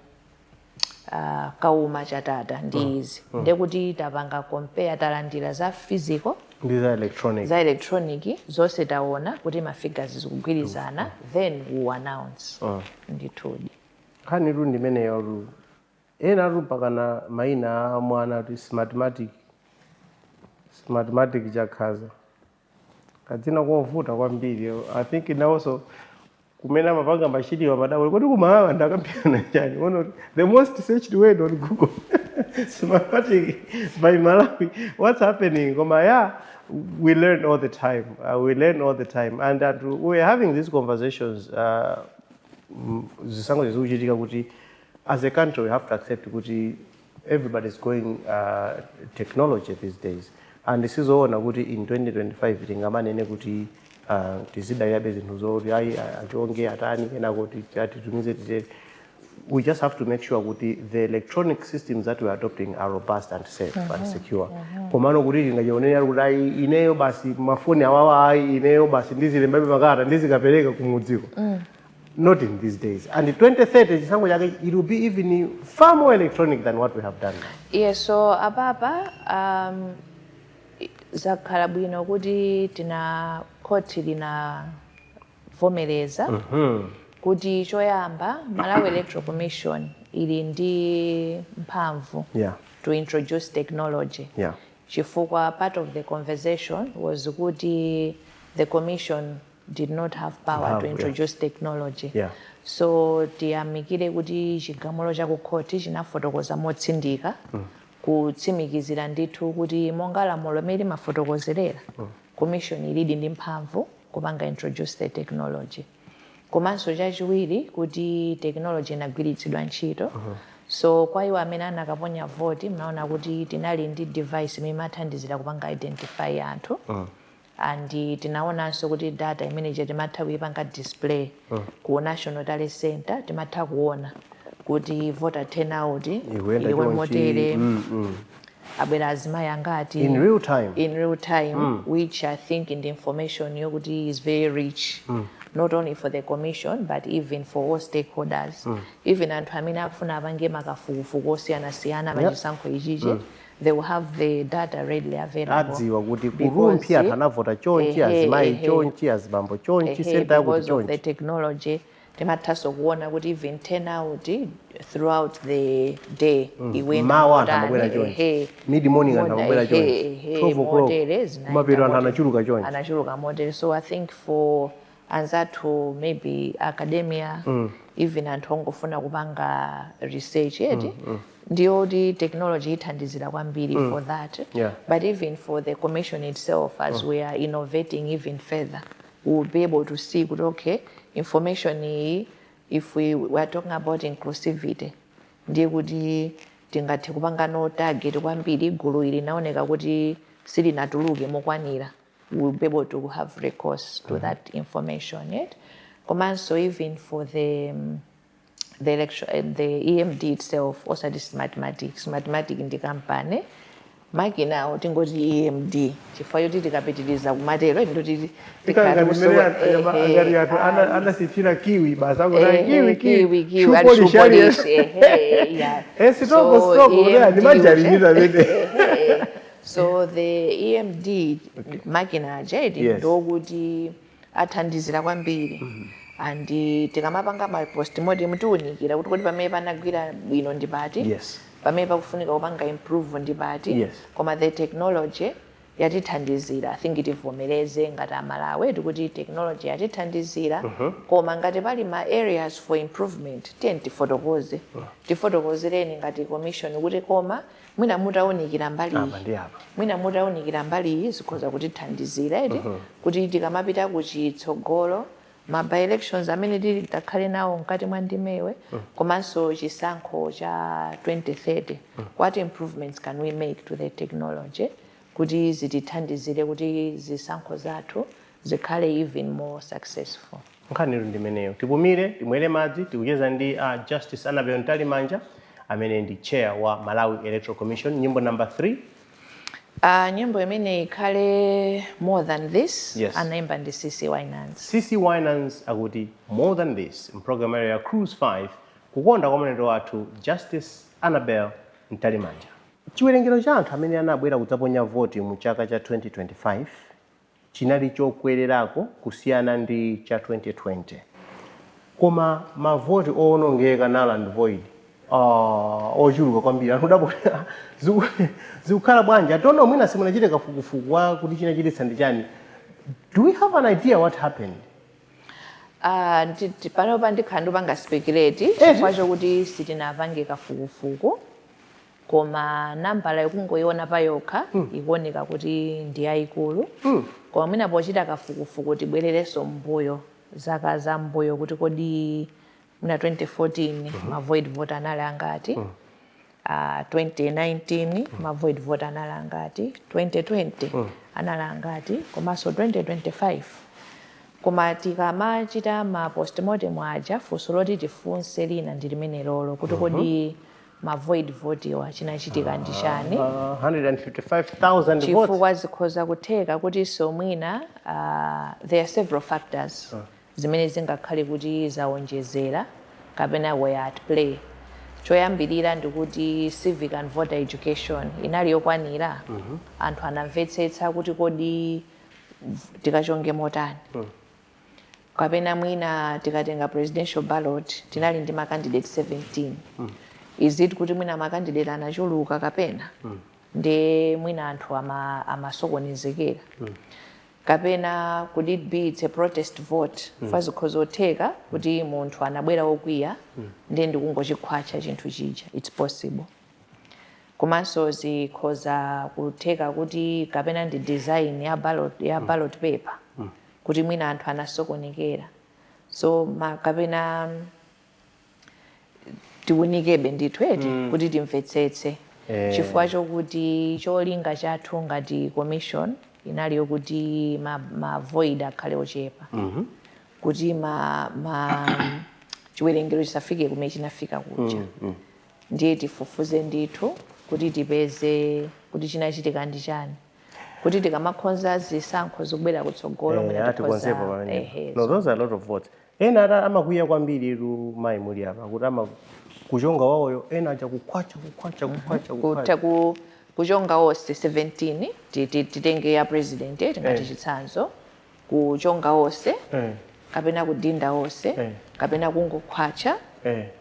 Kauma Chatata ndi izi, ndekuti tapanga compare, talandira za physical ndi za electronic, za electronic zonse, taona kuti ma figures zikugwirizana, then we announce ndithudi. Nkhani tu ndimeneyo tu. Ena tu mpakana mayina a mwana kuti Smartmatic, Smartmatic Chakhaza, kadzina kovuta kwambiri. I think nawonso kumene amapanga machiniwa madabwa kuti kumalawa ndakambirana chani. Ono the most searched word on Google, Smartmatic by Malawi, what's happening? Koma yeah, we learn all the time, we learn all the time, and that we're having these conversations zisankho zikuchitika kuti as a country we have to accept kuti everybody is going technology these days, and sizoona kuti in 2025 tingamanene kuti tizidalirabe zinthu zoti ayi, achonge atani, kenako atitumize titere. We just have to make sure kuti the electronic systems that we are adopting are robust and safe and secure. Komano kuti tingachionera kuti ayi, ineyo basi mafoni awawa, ayi, ineyo basi ndizilembabe makalata, ndizikapereka kumudziko, not in these days. And in 2030 chisankho chake, it will be even far more electronic than what we have done now. Yeah, so apapa zakhala bwino kuti tina khoti linavomereza kuti choyamba Malawi Electoral Commission ili ndi mphamvu to introduce technology, chifukwa part of the conversation was kuti the commission did not have power Mphamvu, to introduce technology. So tiyamikire kuti chigamulo cha kukhoti chinafotokoza motsindika, kutsimikizira ndithu kuti monga lamulo limene limafotokozerera, commission ilidi ndi mphamvu kupanga introduce the technology. Komanso chachiwiri, kuti technology inagwiritsidwa ntchito. So kwa iwo amene anakaponya voti, mnaona kuti tinali ndi device imene imathandizira kupanga identify anthu, and tinaonanso kuti data imene ija timatha kuipanga display ku National Tally Center. Timatha kuona kuti voter turnout ikuyenda iliwe chonchi, motere, abwera azimayi angati. In real time. In real time, which I think in the information yokuti is very rich, not only for the commission but even for all stakeholders, even anthu amene akufuna apange makafukufuku osiyanasiyana pachisankho ichichi, they will have the data readily available. Adziwa kuti ku Rumphi anthu anavota chonchi, azimayi chonchi, azibambo chonchi, center yakuti because of the chonchi. technology, timathanso kuona kuti even turnout throughout the day ikuyenda Mawa anthu motani, amabwera chonchi, mid morning anthu amabwera chonchi, 12 o'clock motere zinaenda kumapeto anthu motere. anachuluka chonchi. Anachuluka motere. So I think for anzathu maybe academia, even anthu ongofuna kupanga research eti, ndiyoti technology ithandizira kwambiri for that. But even for the commission itself, as we are innovating even further, we will be able to see kuti okay, information iyi, if we are talking about inclusivity, ndiye kuti tingathe kupanga no target kwambiri gulu ili linaoneka kuti silinatuluke mokwanira, we will be able to have recourse to that information yet. Komanso even for the election, the EMD itself, osati Smartmatic. Smartmatic ndi kampani, makinawo tingoti EMD, chifukwa choti tikapitiriza kumatero ndoti Ngati mmene ngati anthu anasithira kiwi basi, akuti kiwi, kiwi, kiwi, shoe ali polish shoe aliyense. polish, ehe, yeah. Sitoko, So, sitoko, kuti EMD ndimajaliza amene. Ehe. So the EMD makina aja eti, ndokuti athandizira kwambiri, and tikamapanga ma postmortem tiwunikira kuti kodi pamene panagwira bwino ndi pati, pamene pakufunika kupanga improve ndi pati. Koma the technology yatithandizira. I think tivomereze ngati Amalawi kuti technology yatithandizira, koma ngati pali ma areas for improvement, tiye tifotokoze, tifotokozereni ngati commission kuti koma mwina mutawunikira mbali iyi, Apa ndi apa. Mwina mutawunikira mbali iyi zikhoza kutithandizira eti, kuti tikamapita kuchitsogolo, ma by elections amene tili takhale nawo mkati mwa ndimewe, komanso chisankho cha 2030, what improvements can we make to the technology? Kuti zitithandizire kuti zisankho zathu zikhale even more successful. Nkhaniyo ndimeneyo. Tipumire, timwere madzi. Tikucheza ndi Justice Annabel Mtalimanja, amene ndi chair wa Malawi Electoral Commission. Nyimbo number 3. Nyimbo imene ikhale "More Than This". Anaimba ndi CC Winans. CC Winans akuti "More Than This" mpulogalamu ya Cruise 5, kukonda kwa mlendo wathu Justice Annabel Mtalimanja. Chiwerengero cha anthu amene anabwera kudzaponya voti mu chaka cha 2025 chinali chokwererako kusiyana ndi cha 2020, koma mavoti owonongeka, null and void, ochuluka kwambiri. Anthu dapo zikukhala bwanji? Atono mwina simunachite kafukufuku wa kuti chinachititsa ndi chani. Do we have an idea what happened? Panopa ndikhala ndipanga speculate chifukwa chokuti sitinapange kafukufuku, koma nambala ikungoiona payokha ikuoneka kuti ndi yayikulu. Koma mwina pochita kafukufuku tibwererenso mbuyo, zaka za mbuyo, kuti kodi mwina 2014 ma void vote anali angati, 2019 ma void vote anali angati, 2020 anali angati, komanso 2025. Koma tikamachita ma postmortem aja, funso loti tifunse lina ndi limene lolo kuti kodi ma void vote iwa chinachitika ndi chani? 155,000 votes. Chifukwa zikhoza kutheka kuti so mwina there are several factors zimene zingakhale kuti zawonjezera kapena were at play. Choyambirira ndikuti civic and voter education inali yokwanira? Anthu anamvetsetsa kuti kodi tikachonge motani? Kapena mwina tikatenga presidential ballot, tinali ndi ma candidate 17. Is it kuti mwina ma candidate anachuluka, kapena ndi mwina anthu amasokonezekera? Kapena could it be it's a protest vote? mm. Zikhoza kutheka kuti munthu anabwera wokwiya ndiye ndikungochikhwacha chinthu chija. It's possible. Komanso zikhoza kutheka kuti kapena ndi design ya ballot paper, kuti mwina anthu anasokonekera. So kapena tiunikebe ndithu eti kuti timvetsetse, chifukwa chokuti cholinga chathu ngati commission inali yokuti ma void akhale ochepa, kuti ma chiwerengero chisafike kumene chinafika kuja. Ndiye tifufuze ndithu kuti tipeze kuti chinachitika ndi chani, kuti tikamakonza zisankho zikubwera kutsogolo mwina atikonzepo tikhoza pamenepo. Ehe. No, those are a lot of votes. Ena ata amakwiya kwambiri tu, mayi muli apa, kuti ama kuchonga wawoyo, ena aja kukhwacha, kukhwacha, kukhwacha, kukhwacha. Kutha kuchonga onse 17, titenge ya president tingati chitsanzo, kuchonga onse kapena kudinda onse kapena kungokhwacha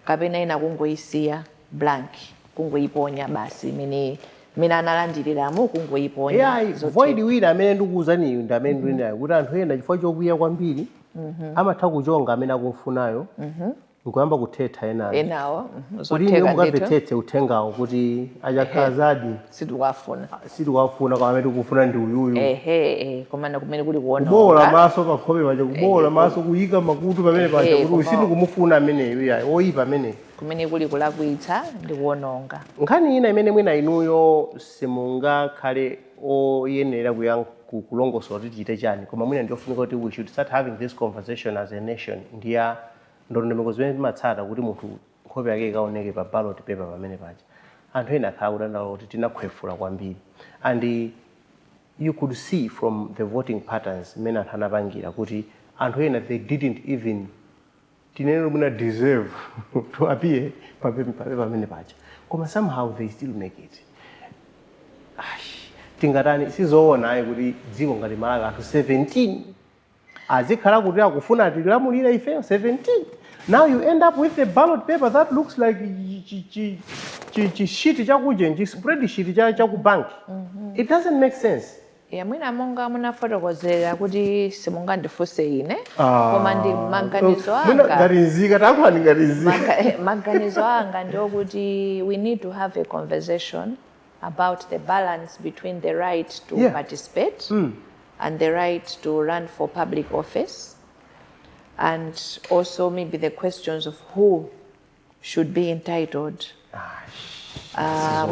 kapena ina kungoyisiya blank, kungoyiponya basi, imene imene analandiriramo kungoyiponya. Yeah, Zotheka. Void wina amene ndikuwuzaniyo ndi amene ndinayo, kuti anthu ena chifukwa chokwiya kwambiri amatha kuchonga amene akumfunayo nkuyamba kuthetha enayo enawo kuti ine zotheka ndithu. Mukamvetsetse uthengawo kuti achakhala zadi Sitikuwafuna. Sitikuwafuna, koma amene tikufuna ndi uyuyu. Ehe, komana kumene kuli kubowola kuwononga. Maso pakhope paja, kubowola maso, kuyika makutu pamene paja kuti sitikumufuna ameneyu, yayi, oyipa ameneyu. Kumene kuli kulakwitsa ndi kuwononga. Nkhani ina imene mwina inuyo simungakhale oyenera kulongosola kuti tichite chani, koma mwina ndiofunika kuti we should start having this conversation as a nation, ndiya ndondomeko zimene timatsata kuti munthu nkhope yake ikaoneke pa ballot paper pamene paja. Anthu ena akhala kudandaula kuti tinakhwefula kwambiri, and you could see from the voting patterns mmene anthu anapangira kuti anthu ena they didn't even, tinene mwina, deserve to appear pape pamene paja, koma somehow they still make it. Ash, tingatani? Sizoona ayi kuti dziko ngati Malawi anthu 17 azikhala kuti akufuna tilamulira ifeyo 17. Now you end up with a ballot paper that looks like chi sheet chakuje, chi spreadsheet cha ku bank. It doesn't make sense. Ya, mwina monga munafotokozera kuti simungandifunse ine, koma ndi maganizo Mwina anga. Ngati nzika, takuani ngati nzika. Maganizo anga ndiokuti we need to have a conversation about the balance between the right to participate and the right to run for public office, and also maybe the questions of who should be entitled.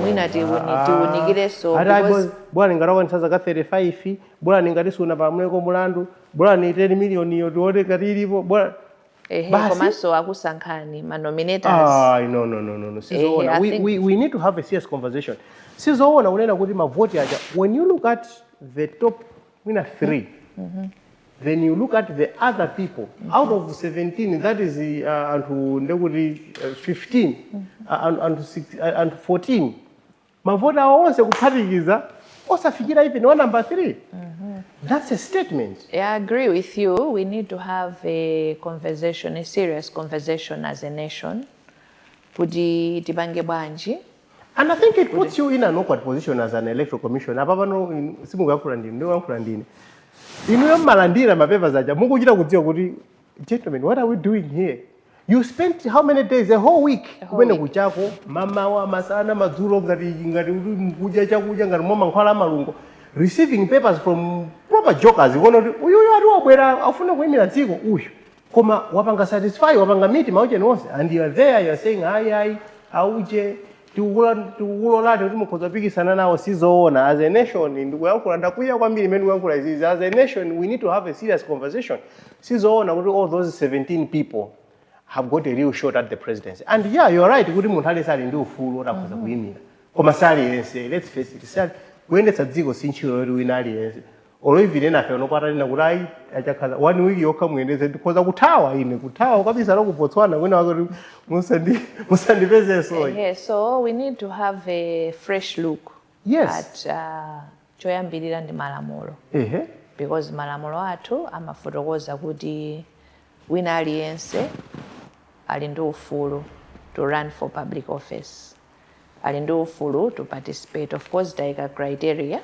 Mwina tiwunikirenso Ati because bola ningatakwanitsa zaka 35, bola ningati sunapalamuleko mulandu, bola ni 10 million iyo tione ngati ilipo, bola Ehe. Basi. Komanso akusankhani ma nominators. Ah, no, sizoona. I We, we need to have a serious conversation. Sizoona kunena kuti mavoti aja, when you look at the top mwina 3, then you look at the other people out of 17, that is anthu ndekuti 15, anthu anthu 14, mavoti awo onse kuphatikiza osafikira even wa number 3. That's a statement. Yeah, I agree with you. We need to have a conversation, a serious conversation as a nation, kuti tipange bwanji. And I think it puts you in an awkward position as an electoral commission. Apa pano simukuyankhula ndine, ndikuyankhula ndine. Inuyo mmalandira mapepala aja mukuchita kudziwa kuti, gentlemen, what are we doing here? You spent how many days? A whole week. A whole Kumene week. kuchako, mamawa, masana, madzulo, ngati kuti mkudya chakudya, ngati mwa mankhwala amalungo. Receiving papers from proper jokers. Kuona kuti uyuyu ati wabwera afuna kuyimira dziko uyu. Koma wapanga satisfy, wapanga meet maucheni onse. And you are there, you are saying, ayi ayi, auje, tikukulolani kuti mukhoza kupikisana nawo. Sizoona. As a nation, ndikuyankhula ndakwiya kwambiri imene ndikuyankhula izizi. As a nation, we need to have a serious conversation. Sizoona kuti all those 17 people have got a real shot at the presidency. And yeah, you're right kuti munthu aliyense ali ndi ufulu oti akhoza kuyimira, koma saliyense, let's face it, sali kuyendetsa dziko si ntchito yoti wina aliyense. Olo even enafe onokwatalina kuti ayi, achakhala one week yokha muyendetse, ndikhoza kuthawa ine, kuthawa ukabisala ku Botswana kwina wake kuti musandipezeso. Yeah, so we need to have a fresh look at choyambirira ndi malamulo, because malamulo athu amafotokoza kuti wina aliyense ali ndi ufulu to run for public office, ali ndi ufulu to participate. Of course tayika criteria,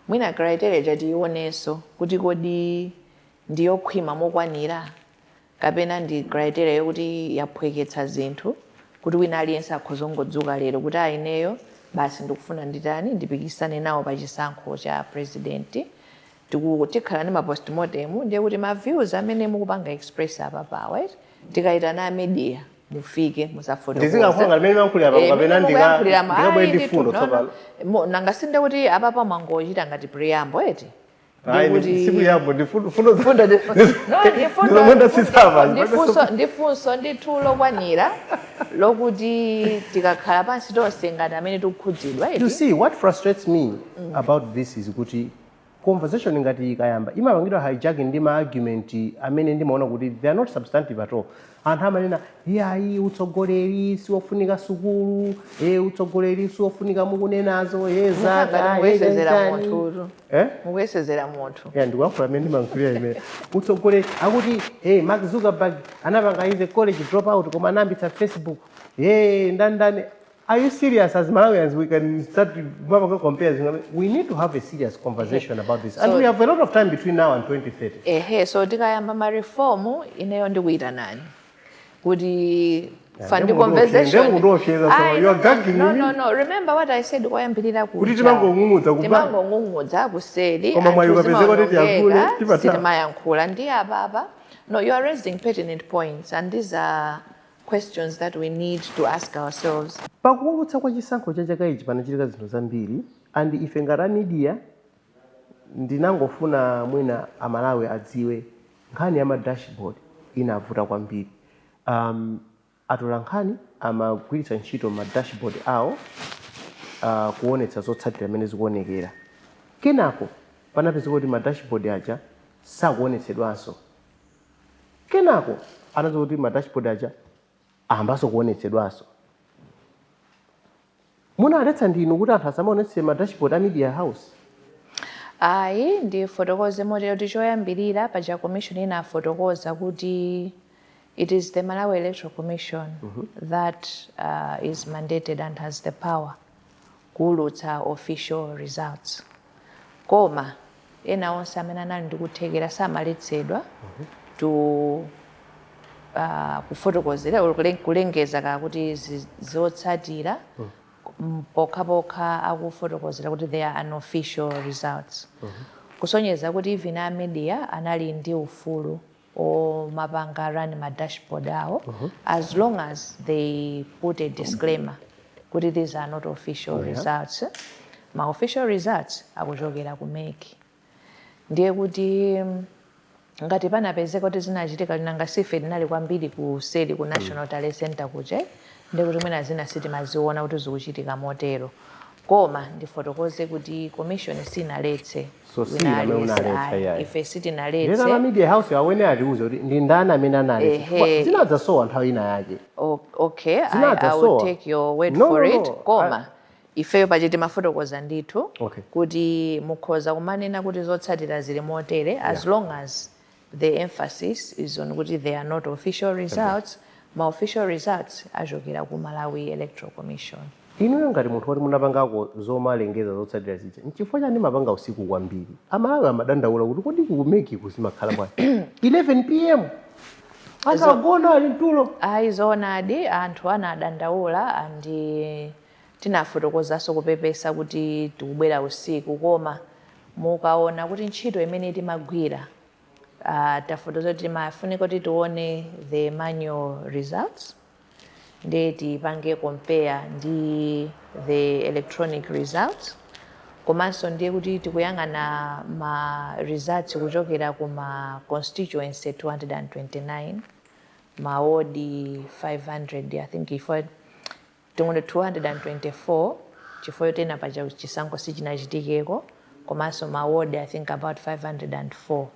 mwina criteria chatiyionenso kuti kodi ndiyokhwima mokwanira kapena ndi criteria yokuti yaphweketsa zinthu kuti wina aliyense akhoza kungodzuka lero kuti ayineyo basi ndikufuna nditani, ndipikisane nawo pa chisankho cha president. Tikhala ndi ma postmortem, ndiye kuti ma views amene mukupanga express apa pawa, right? Tikayitana a media, mufike musafotokoze. Ndizingayankhula ngati mmene muyankhulira apa, kapena ndikabwere ndi fundo tsopano? Tsopano? Nanga sinde kuti apapa mwangochita ngati preamble, eti? Ayi, sikuyambo, ndi fundo. Fundo no, ndi fundo. Ndizomwe ndasisava. Ndifunso ndithu lokwanira lokuti tikakhala pansi tonse ngati amene tikukhudzidwa, You eti? see, what frustrates me about this is kuti conversation ngati ikayamba imapangidwa hijacking ndi ma argument amene ndimaona kuti they are not substantive at all. Anthu amanena, iyayi, utsogoleri siwofunika sukulu, utsogoleri siwofunika mukunenazo, zaka Ngati mukuyesezera chani. Munthutu. Eh? Mukuyesezera munthu. Yeah, ndikuyankhula amene ndimankhulira imene utsogoleri akuti, hey, Mark Zuckerberg anapanga ize college drop out koma anayambitsa Facebook, hey, ndani. Are you serious? As Malawians, we can start to mapanga compare zinthu. We need to have a serious conversation about this and we have a lot of time between now and 2030. Ehe, so tikayamba ma reform, ineyo ndikuyitanani kuti fa ndi conversation. Ndemundofyeza, so Ayi, you are no, gagging no, me. No, remember what I said koyambirira kuja. Kuti timangong'ung'udza Timangong'ung'udza kuseri. Koma mwayi anthu ukapezeka kuti tiyankhule, zimaonongeka, timatha. sitimayankhula. Ndiye apapa, no, you are raising pertinent points and these are questions that we need to ask ourselves. Pakuulutsa kwa chisankho cha chaka ichi panachitika zinthu zambiri, and ife ngati a media, ndinangofuna mwina Amalawi adziwe nkhani ya ma dashboard inavuta kwambiri. Atola nkhani amagwiritsa ntchito ma dashboard awo kuonetsa zotsatira amene zikuonekera. Kenako panapezeka kuti ma dashboard aja sakuonetsedwanso. Kenako anaza kuti ma dashboard aja ayambanso kuonetsedwanso. Munaletsa ndinu kuti anthu asamaonetse ma dashboard a media house? Ayi, ndifotokoze motero kuti choyambirira paja commission inafotokoza kuti it is the Malawi Electoral Commission that is mandated and has the power kuwulutsa official results, koma ena onse amene anali ndi kuthekera samaletsedwa to kufotokozera or kulengeza ka kuti zotsatira pokhapokha akufotokozera kuti they are unofficial results, kusonyeza kuti even a media anali ndi ufulu omapanga run ma dashboard awo as long as they put a disclaimer. Kuti these are not official results. Ma official results akuchokera ku MEC. Ndiye kuti ngati panapezeka kuti zinachitika, linanga sife tinali kwambiri kuseri ku National Tally Center kuja, ndiye kuti mwina zina sitimaziona kuti zikuchitika motero. Koma ndifotokoze kuti commission sinaletse. So wina si amene aliyense, unaletsa, ayi. Iyayi. Ife Ndiyena sitinaletse. Ma media house awene atiuze kuti ndi ndani amene analetsa, chifukwa zinadzasowa nthawi ina yake. Okay, I will Zinadzasowa. take your word No, for no, it. no. Koma ifeyo pache timafotokoza ndithu kuti mukhoza kumanena kuti zotsatira zili motere, as long as the emphasis is on kuti they are not official results. Ma official results achokera ku Malawi Electoral Commission. Inuyo ngati munthu woti munapangako zomalengeza zotsatira zija, nchifukwa chani mapanga usiku kwambiri? Amalawi amadandaula kuti kodi ku MEC kuzimakhala bwanji 11 p.m., anthu agona, ali mtulo? Ayi, zoonadi, anthu anadandaula andi tinafotokozanso kupepesa kuti tikubwera usiku. Koma mukaona kuti ntchito imene timagwira, tafotokoza kuti timafunika kuti tione the manual results, ndiye tipange compare ndi the electronic results. Komanso ndiye kuti tikuyang'ana ma results kuchokera ku ma constituency 229, mawodi 500, I think, ifo tingone 224, chifukwa tena paja chisankho sichinachitikeko, komanso mawodi, I think, about 504.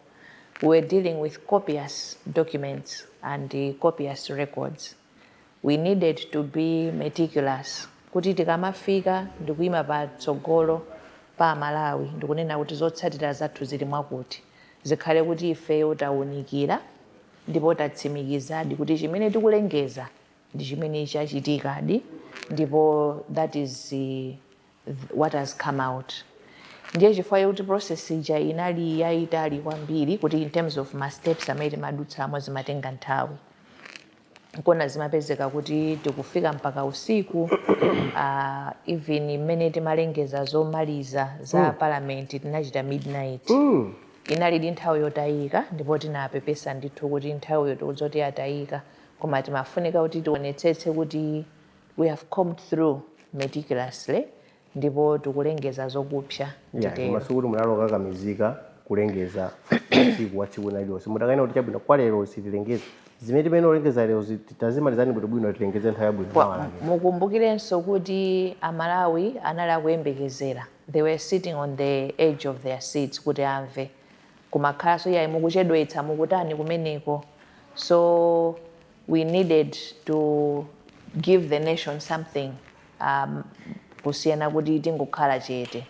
We're dealing with copious documents and copious records. We needed to be meticulous kuti tikamafika ndikuyima patsogolo pa Malawi ndikunena kuti zotsatira zathu zili mwakuti, zikhale kuti ifeyo tawunikira ndipo tatsimikizadi kuti chimene tikulengeza ndi chimene chachitikadi, ndipo that is what has come out. Ndiye chifukwa chakuti process ija inali yayitali kwambiri, kuti in terms of ma steps amene timadutsamo zimatenga nthawi, kona zimapezeka kuti tikufika mpaka usiku. Even mmene timalengeza zomaliza za parliament, tinachita midnight. Inalidi nthawi yotayika, ndipo tinapepesa ndithu kuti nthawiyo tikudzoti yatayika, koma timafunika kuti tionetsetse kuti we have come through meticulously ndipo tikulengeza zokupsa. Titero. Koma sikuti munalokakamizika kulengeza usiku wa tsiku lililonse. Mudakaena kuti chabwino, kwa lero sitilengeza zimene timene olengeza lero, tazimalizani bwinobwino, tilengeze nthawi yabwino mawa lake. Mukumbukirenso kuti Amalawi anali akuyembekezera. They were sitting on the edge of their seats kuti amve. Kumakhalanso, yayi, mukuchedwetsa, mukutani kumeneko? So we needed to give the nation something, kusiyana kuti tingokhala chete.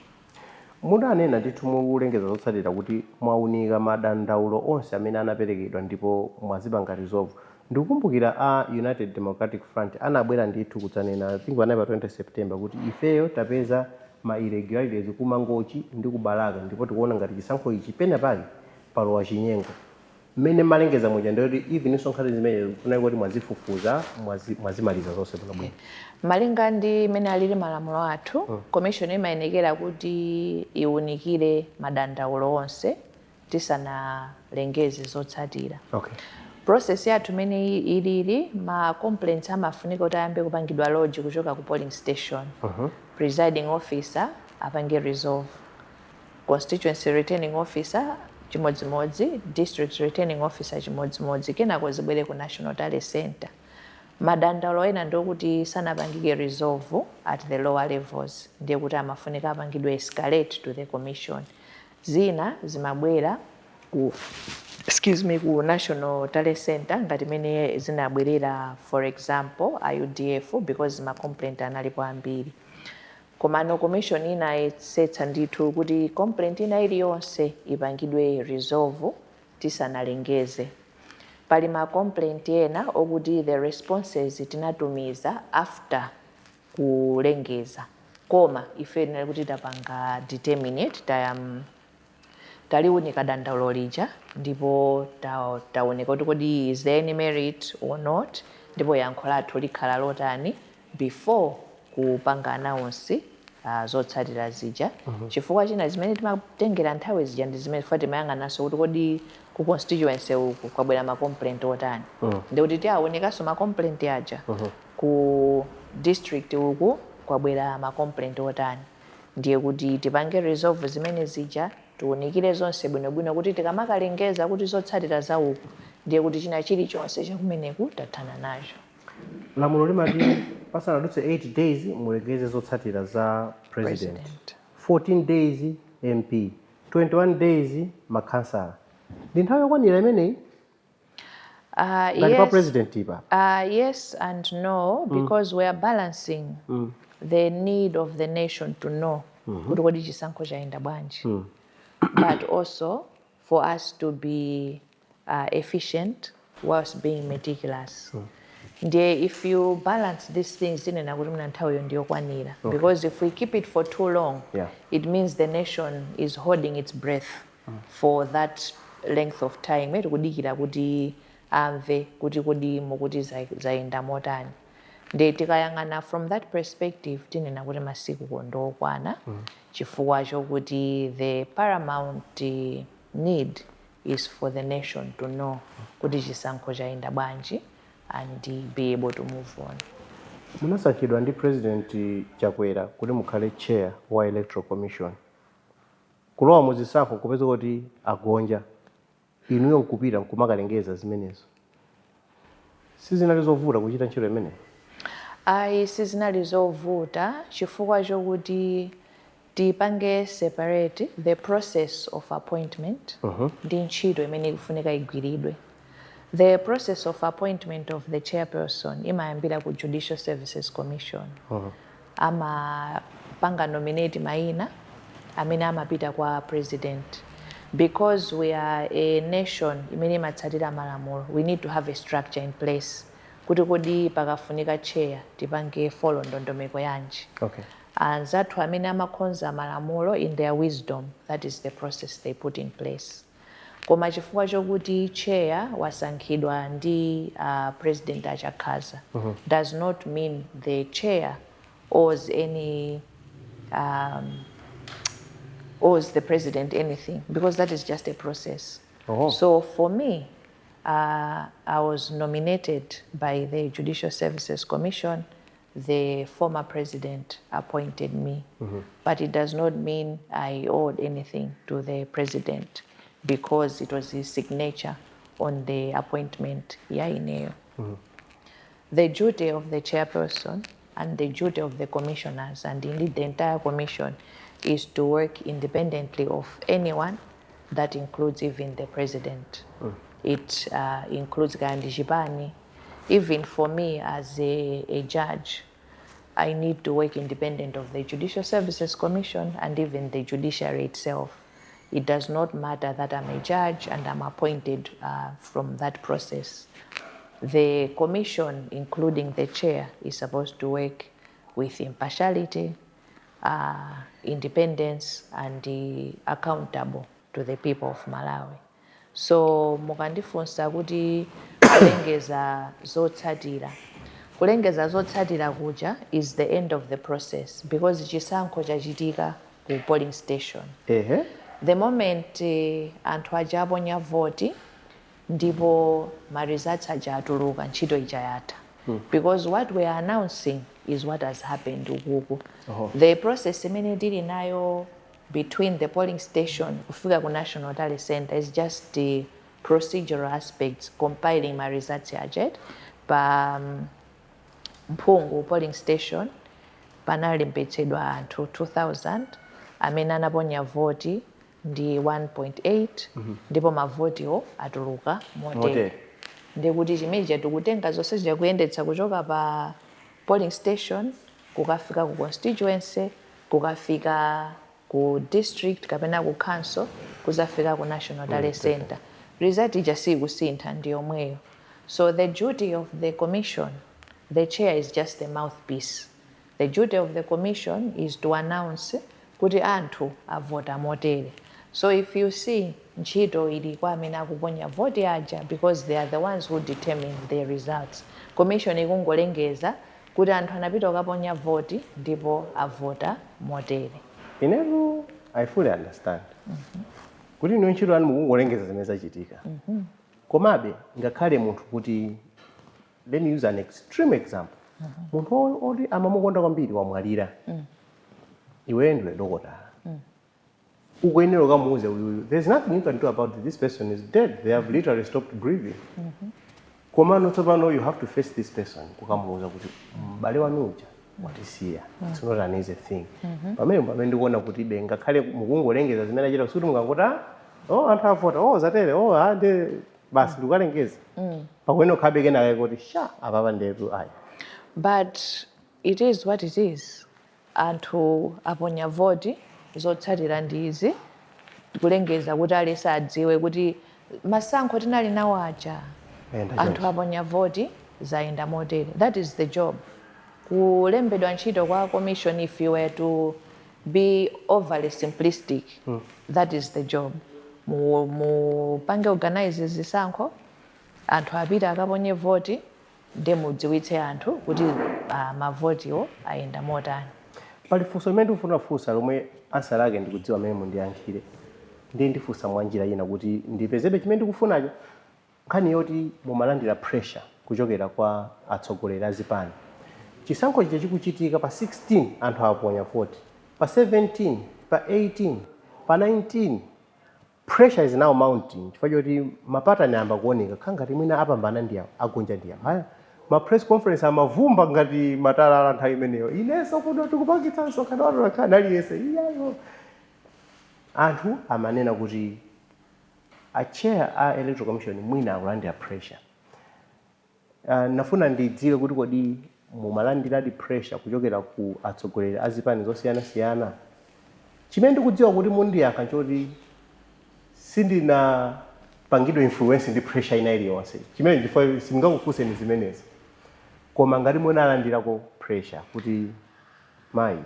Mudanena ndithu mukulengeza zotsatira kuti mwaunika madandaulo onse amene anaperekedwa ndipo mwazipanga resolve. Ndikukumbukira a United Democratic Front anabwera ndithu kudzanena, I think panali pa 20 September, kuti ifeyo tapeza ma irregularities ku Mangochi ndi ku Balaka, ndipo tikuona ngati chisankho ichi pena pake palowa chinyengo. Mmene malengeza muja, ndiyoti even nkhani zimene kunali kuti mwazifufuza, mwazimaliza zonse bwinobwino? Malinga ndi mmene alili malamulo athu, commission imayenekera kuti iwunikire madandaulo onse tisanalengeze zotsatira. Process yathu imene ilili, ma complaints amafunika kuti ayambe kupangidwa lodge kuchoka ku polling station, presiding officer apange resolve, constituency returning officer chimodzimodzi, district returning officer chimodzimodzi, kenako zibwere ku National Tally Center. Madandaulo ena ndokuti sanapangike resolve at the lower levels, ndiye kuti amafunika apangidwe escalate to the commission. Zina zimabwera ku, excuse me, ku National Tally Center, ngati mene zinabwerera, for example, a UDF, because ma complaint analipo ambiri. Komano commission inayesetsa ndithu kuti complaint ina iliyonse ipangidwe resolve tisanalengeze. Pali ma complaint ena okuti the responses tinatumiza after kulengeza, koma ife tinali kuti tapanga determinate, taliunika dandaulo lija ndipo taunika kuti kodi is there any merit or not, ndipo yankho lathu likhala lotani before kupanga announce zotsatira zija. Chifukwa china zimene timatengera nthawi zija ndi zimene chifukwa timayang'ananso kuti kodi ku constituency uku kwabwera ma complaint otani, ndikuti tiawunikanso ma complaint aja, ku district uku Kwabwera ma complaint otani? Ndiye kuti tipange resolve zimene zija, tiunikire zonse bwinobwino kuti tikamakalengeza kuti zotsatira zauku, ndiye kuti china chilichonse chakumeneku tathana nacho. Lamulo limati pasanadutse 8 days mulengeze zotsatira za president, President. 14 days MP, 21 days makhansala. Ndi nthawi yokwanira imeneyi ngati pa Yes. president ipa? Yes and no, because we are balancing the need of the nation to know kuti kodi chisankho chayenda bwanji, but also for us to be efficient whilst being meticulous. Ndiye if you balance these things, tinena kuti mna nthawiyo ndiyokwanira, because if we keep it for too long, it means the nation is holding its breath for that length of time, tikudikira kuti amve kuti kodi mukuti zayenda motani. Ndiye tikayang'ana from that perspective, tinena kuti masiku ndokwana, chifukwa chokuti the paramount need is for the nation to know kuti chisankho chayenda bwanji and be able to move on. Munasankhidwa ndi President Chakwera kuti mukhale chair wa Electoral Commission. Kulowa muzisankho kupeza kuti agonja, inuyo nkupita nkumakalengeza zimenezo, sizinali zovuta kuchita ntchito imeneyi? Ayi, sizinali zovuta, chifukwa chokuti tipange separate the process of appointment ndi ntchito imene ikufunika igwiridwe. The process of appointment of the chairperson imayambira ku Judicial Services Commission. Amapanga nominate mayina amene amapita kwa president. Because we are a nation imene imatsatira malamulo, we need to have a structure in place kuti kodi pakafunika chair tipange follow ndondomeko yanji. Anzathu amene amakonza malamulo, in their wisdom, that is the process they put in place. Koma chifukwa chokuti chair wasankhidwa ndi President Achakhaza does not mean the chair owes the president anything, because that is just a process. So for me, I was nominated by the Judicial Services Commission. The former president appointed me. But it does not mean I owed anything to the president, because it was his signature on the appointment ya ineyo. The duty of the chairperson and the duty of the commissioners, and indeed the entire commission, is to work independently of anyone. That includes even the president. It includes Gandhi Jibani. Even for me as a judge, I need to work independent of the Judicial Services Commission and even the judiciary itself. It does not matter that I'm a judge and I'm appointed from that process. The commission, including the chair, is supposed to work with impartiality, independence, and accountable to the people of Malawi. So mukandifunsa kuti kulengeza zotsatira, kulengeza zotsatira kuja is the end of the process, because chisankho chachitika ku polling station. The moment anthu aja aponya voti ndipo ma results aja atuluka, ntchito ija yatha, because what we are announcing is what has happened ukuku. The process imene tili nayo between the polling station kufika ku National Tally Center is just the procedural aspects, compiling ma results aja. Pa Mphungu polling station panalembetsedwa anthu 2000, amene anaponya voti ndi 1.8, ndipo mavotiwo atuluka motere. Motere. Ndikuti chimene tikutenga zonse zikuyendetsa kuchoka pa polling station kukafika ku constituency, kukafika ku district kapena ku council, kuzafika ku National Tally Center, result ija sikusintha, ndi yomweyo. So the duty of the commission, the chair is just the mouthpiece. The duty of the commission is to announce kuti anthu avota motere. So if you see, ntchito ili kwa amene akuponya voti aja, because they are the ones who determine the results. Commission ikungolengeza kuti anthu anapita kukaponya voti ndipo avota motere. Inetu I fully understand kuti ino ntchito yanu mukungolengeza zimene zachitika. Komabe ngakhale munthu kuti, let me use an extreme example. Munthu oti amamukonda kwambiri wamwalira, iweyo ndiwe dokotala, ukuyenera ukamuuze uyuyu, there's nothing you can do about it. This person is dead, they have literally stopped breathing. Komano tsopano you have to face this person, kukamuuza kuti m'bale wanu uja watisiya. It's not an easy thing. Pamene ndikuona kuti be ngakhale mukungolengeza zimene achita, sikuti mukangoti, "Ah, oh, anthu avota, oh, zatere, oh, ah, ndi basi," ndikukalengeza, pakuyenera kukhabe kenaka kuti sha, apapa ndetu ayi. But it is what it is. Anthu aponya voti, zotsatira ndi izi, kulengeza kuti alese adziwe kuti masankho tinali nawo aja, Ayenda anthu chonchi. Aponya voti, zayenda motere. That is the job, kulembedwa ntchito kwa commission. If you were to be overly simplistic, that is the job. Mupange organize zisankho, anthu apite akaponye voti, nde mudziwitse anthu kuti mavotiwo ayenda motani. Pali funso limene ndikufuna kufunsa lomwe answer lake ndikudziwa amene mundiyankhire, ndiye ndifunsa mwa njira ina kuti ndipezebe chimene ndikufunacho. Nkhani yoti mumalandira pressure kuchokera kwa atsogoleri a zipani chisankho chija chikuchitika, pa 16 anthu aponya voti, pa 17, pa 18, pa 19, pressure is now mounting chifukwa choti ma pattern ayamba kuoneka, kha ngati mwina apambana ndi awo, agonja ndi awo. Haya, ma press conference amavumba ngati matalala nthawi imeneyo. Inenso kuno tikupangitsa msonkhano watu aliyense iyayo. Anthu amanena kuti a chair a Electoral Commission mwina akulandira pressure. Nafuna ndidziwe kuti kodi mumalandiradi pressure kuchokera ku atsogoleri a zipani zosiyanasiyana? Chimene ndikudziwa kuti mundiyankha nchoti sindinapangidwe influence ndi pressure ina iliyonse, chimene chifukwa sindingakufunseni zimenezo. Koma ngati munalandirako pressure kuti, "Mayi,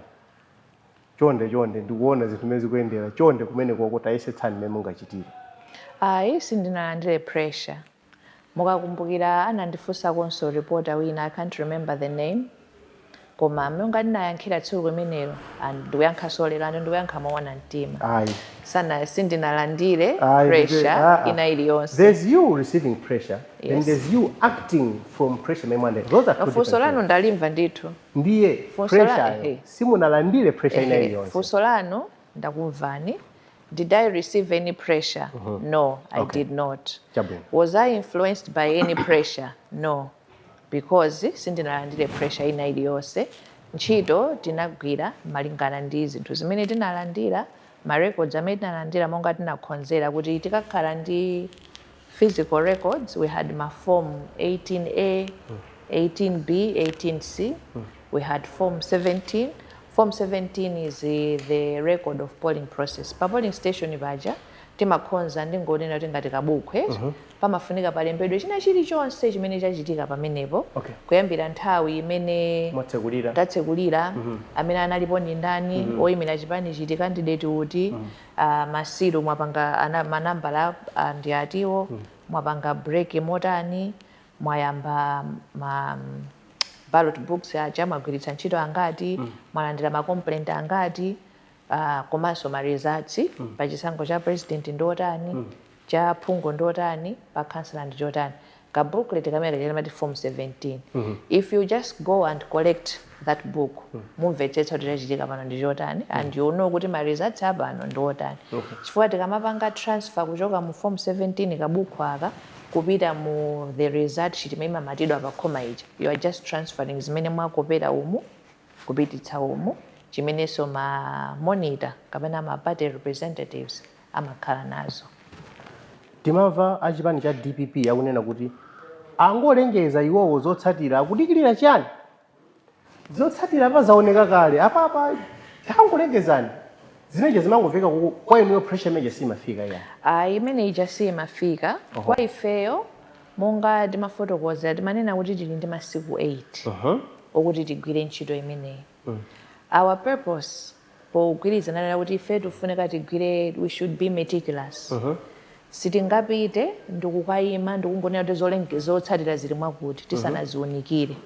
chonde chonde, ndikuona zinthu zimene zikuyendera, chonde kumene koko tayesetsani mmene mungachitire"? Ayi, sindinalandire pressure. Mukakumbukira, anandifunsakonso reporter wina, I can't remember the name, koma monga ndinayankhira tsiku limenelo and ndikuyankhanso lero, and ndikuyankha moona mtima, Ayi. sana sindinalandire Ayi, pressure ah, ah. ina iliyonse. There's you receiving pressure, then there's you acting from pressure memwande. Those are two Funso different lanu things. ndalimva ndithu. Ndiye Funso la- pressure, simunalandire pressure ina iliyonse? Funso lanu ndakumvani. Did I receive any pressure? No, I did not. Chabwino. Was I influenced by any pressure? No, because sindinalandire pressure ina iliyonse. Ntchito tinagwira malingana ndi zinthu zimene tinalandira, ma records amene tinalandira, monga tinakonzera kuti tikakhala ndi physical records. We had ma form 18A, 18B, 18C. We had form 17. Form 17 is the record of polling process. Pa polling station paja timakhonza, ndingonena kuti ngati kabukhwe, pamafunika palembedwe china chilichonse chimene chachitika pamenepo, kuyambira nthawi imene mwatsekulira, tatsekulira, amene analipo ndi ndani, oyimira chipani chiti, candidate uti, ma seal mwapanga manambala ndi atiwo, mwapanga break motani, mwayamba ma ballot books aja mwagwiritsa ntchito angati, mwalandira ma complaint angati, komanso ma results pa chisankho cha president ndi otani, cha phungu ndi otani, pa councillor ndi chotani. Ka booklet kamene kachita form 17. If you just go and collect that book, mumvetsetsa kuti chachitika pano ndi chotani, and you know kuti ma results apano ndi otani, chifukwa tikamapanga transfer kuchoka mu form 17, kabuku aka, kupita mu the result sheet imene imamatidwa pa khoma ija, you are just transferring zimene mwakopera umu kupititsa umu, chimenenso ma monitor kapena ma party representatives amakhala nazo. Timamva achipani cha DPP akunena kuti angolengeza iwowo zotsatira, akudikirira chani? Zotsatira pazaoneka kale apapa, angolengezani. Zimeneje zimangomveka kwa inuyo, pressure imeneje simafika ya? Ayi, imene ija simafika kwa ifeyo. Monga timafotokoza, timanena kuti tili ndi masiku 8 okuti tigwire ntchito imeneyi. Our purpose pogwirizana nawo kuti ife tifunika tigwire, we should be meticulous. Sitingapite ndikukayima ndikungonena kuti zotsatira zili mwakuti tisanaziunikire,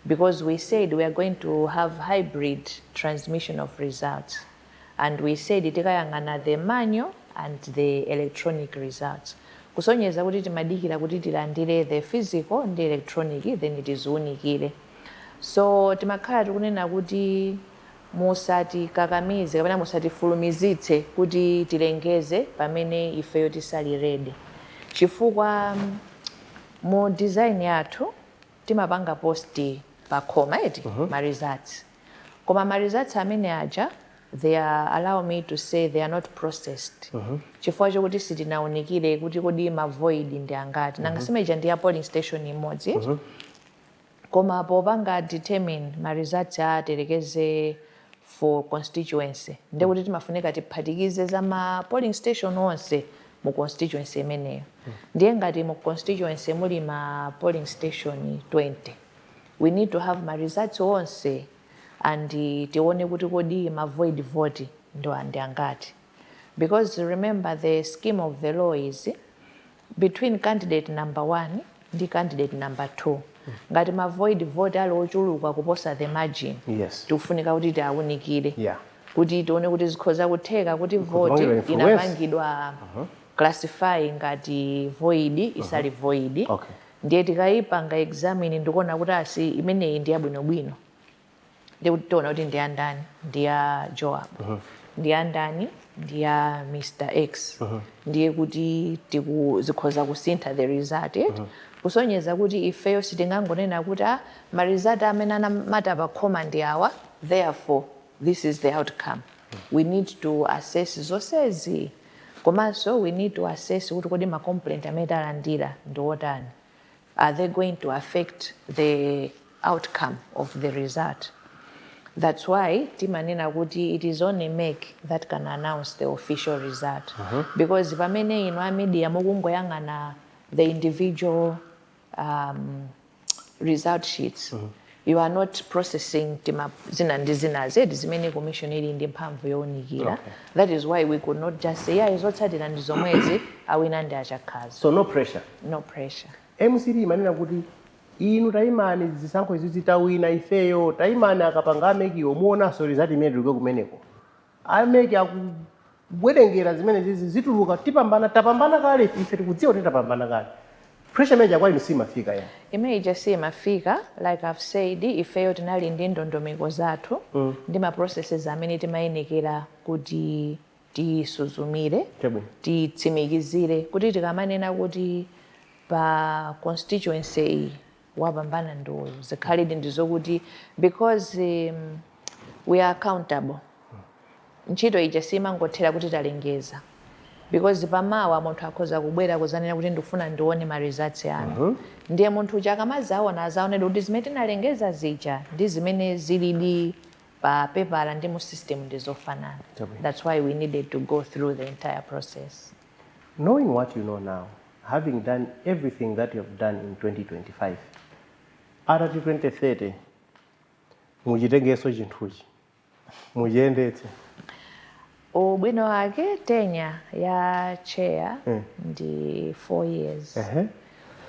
because we said we are going to have hybrid transmission of results, and we said tikayang'ana the manual and the electronic results, kusonyeza kuti timadikira kuti tilandire the physical ndi electronic, then tiziunikire. So timakhala tikunena kuti musatikakamize kapena musatifulumizitse kuti tilengeze pamene ifeyo tisali ready, chifukwa mu design yathu timapanga post pa khoma eti ma results, koma ma results amene aja, they are, allow me to say, they are not processed, chifukwa chokuti sitinawunikire kuti kodi ma void ndi angati. Nanga simeja ndi ya polling station imodzi eti? Koma popanga determine ma results a terekeze for constituency, ndekuti timafunika tiphatikize za ma polling station onse mu constituency imeneyo. Ndiye ngati mu constituency muli ma polling station 20, we need to have ma results onse and tione kuti kodi ma void vote ndo ndi angati, because remember, the scheme of the law is between candidate number one ndi candidate number two, ngati ma void vote ali ochuluka kuposa the margin, tikufunika kuti tiawunikire kuti tione kuti zikhoza kutheka kuti vote kupangidwa influence. Inapangidwa classify ngati void isali void. Ndiye tikayipanga examine ndikuona kuti asi imeneyi ndi yabwinobwino, ndikuti tiona kuti ndi ya ndani, ndi ya Joab, ndi ya ndani, ndi ya Mr X, ndiye kuti zikhoza kusintha the result, eh? Kusonyeza kuti ifeyo sitingangonena kuti ah, ma result amene anamata pakhoma ndi awa, therefore this is the outcome. We need to assess zonsezi, komanso we need to assess kuti kodi ma complaint amene talandira ndi otani, are they going to affect the outcome of the result? That's why timanena kuti it is only MEC that can announce the official result, because pamene inu a media mukungoyang'ana the individual result sheets, you are not processing tima zina ndi zina zedi zimene commission ili ndi mphamvu yowunikira. That is why we could not just say, yeah, zotsatira ndi zomwezi, awina ndi achakhaza. So no pressure. No pressure. MCP imanena kuti inu tayimani, zisankho izi zitawina ifeyo, tayimani, akapanga a MEC wo muonanso result imene tuluke kumeneko. A MEC akuwerengera zimene zizi zituluka, tipambana, tapambana kale, ife tikudziwa kuti tapambana kale. Pressure imene kwa inu simafika ya? Imene ija simafika. Like I've said, ifeyo tinali ndi ndondomeko zathu ndi ma processes amene timayenekera kuti tisuzumire, titsimikizire kuti tikamanena kuti pa constituency iyi wapambana ndi uyu, zikhalidi ndizokuti, because we are accountable. Ntchito ija simangothera kuti talengeza, because pamawa munthu akhoza kubwera kuzanena kuti ndikufuna ndione ma results anu. Ndiye munthu uja akamazaona, azaonedwa kuti zimene tinalengeza zija ndi zimene zilidi pa pepala ndi mu system ndi zofanana. That's why we needed to go through the entire process. Knowing what you know now, having done everything that you have done in 2025, atati 2030 muchitengenso chinthuchi muchiyendetse? Ubwino wake tenure ya chair ndi 4 years,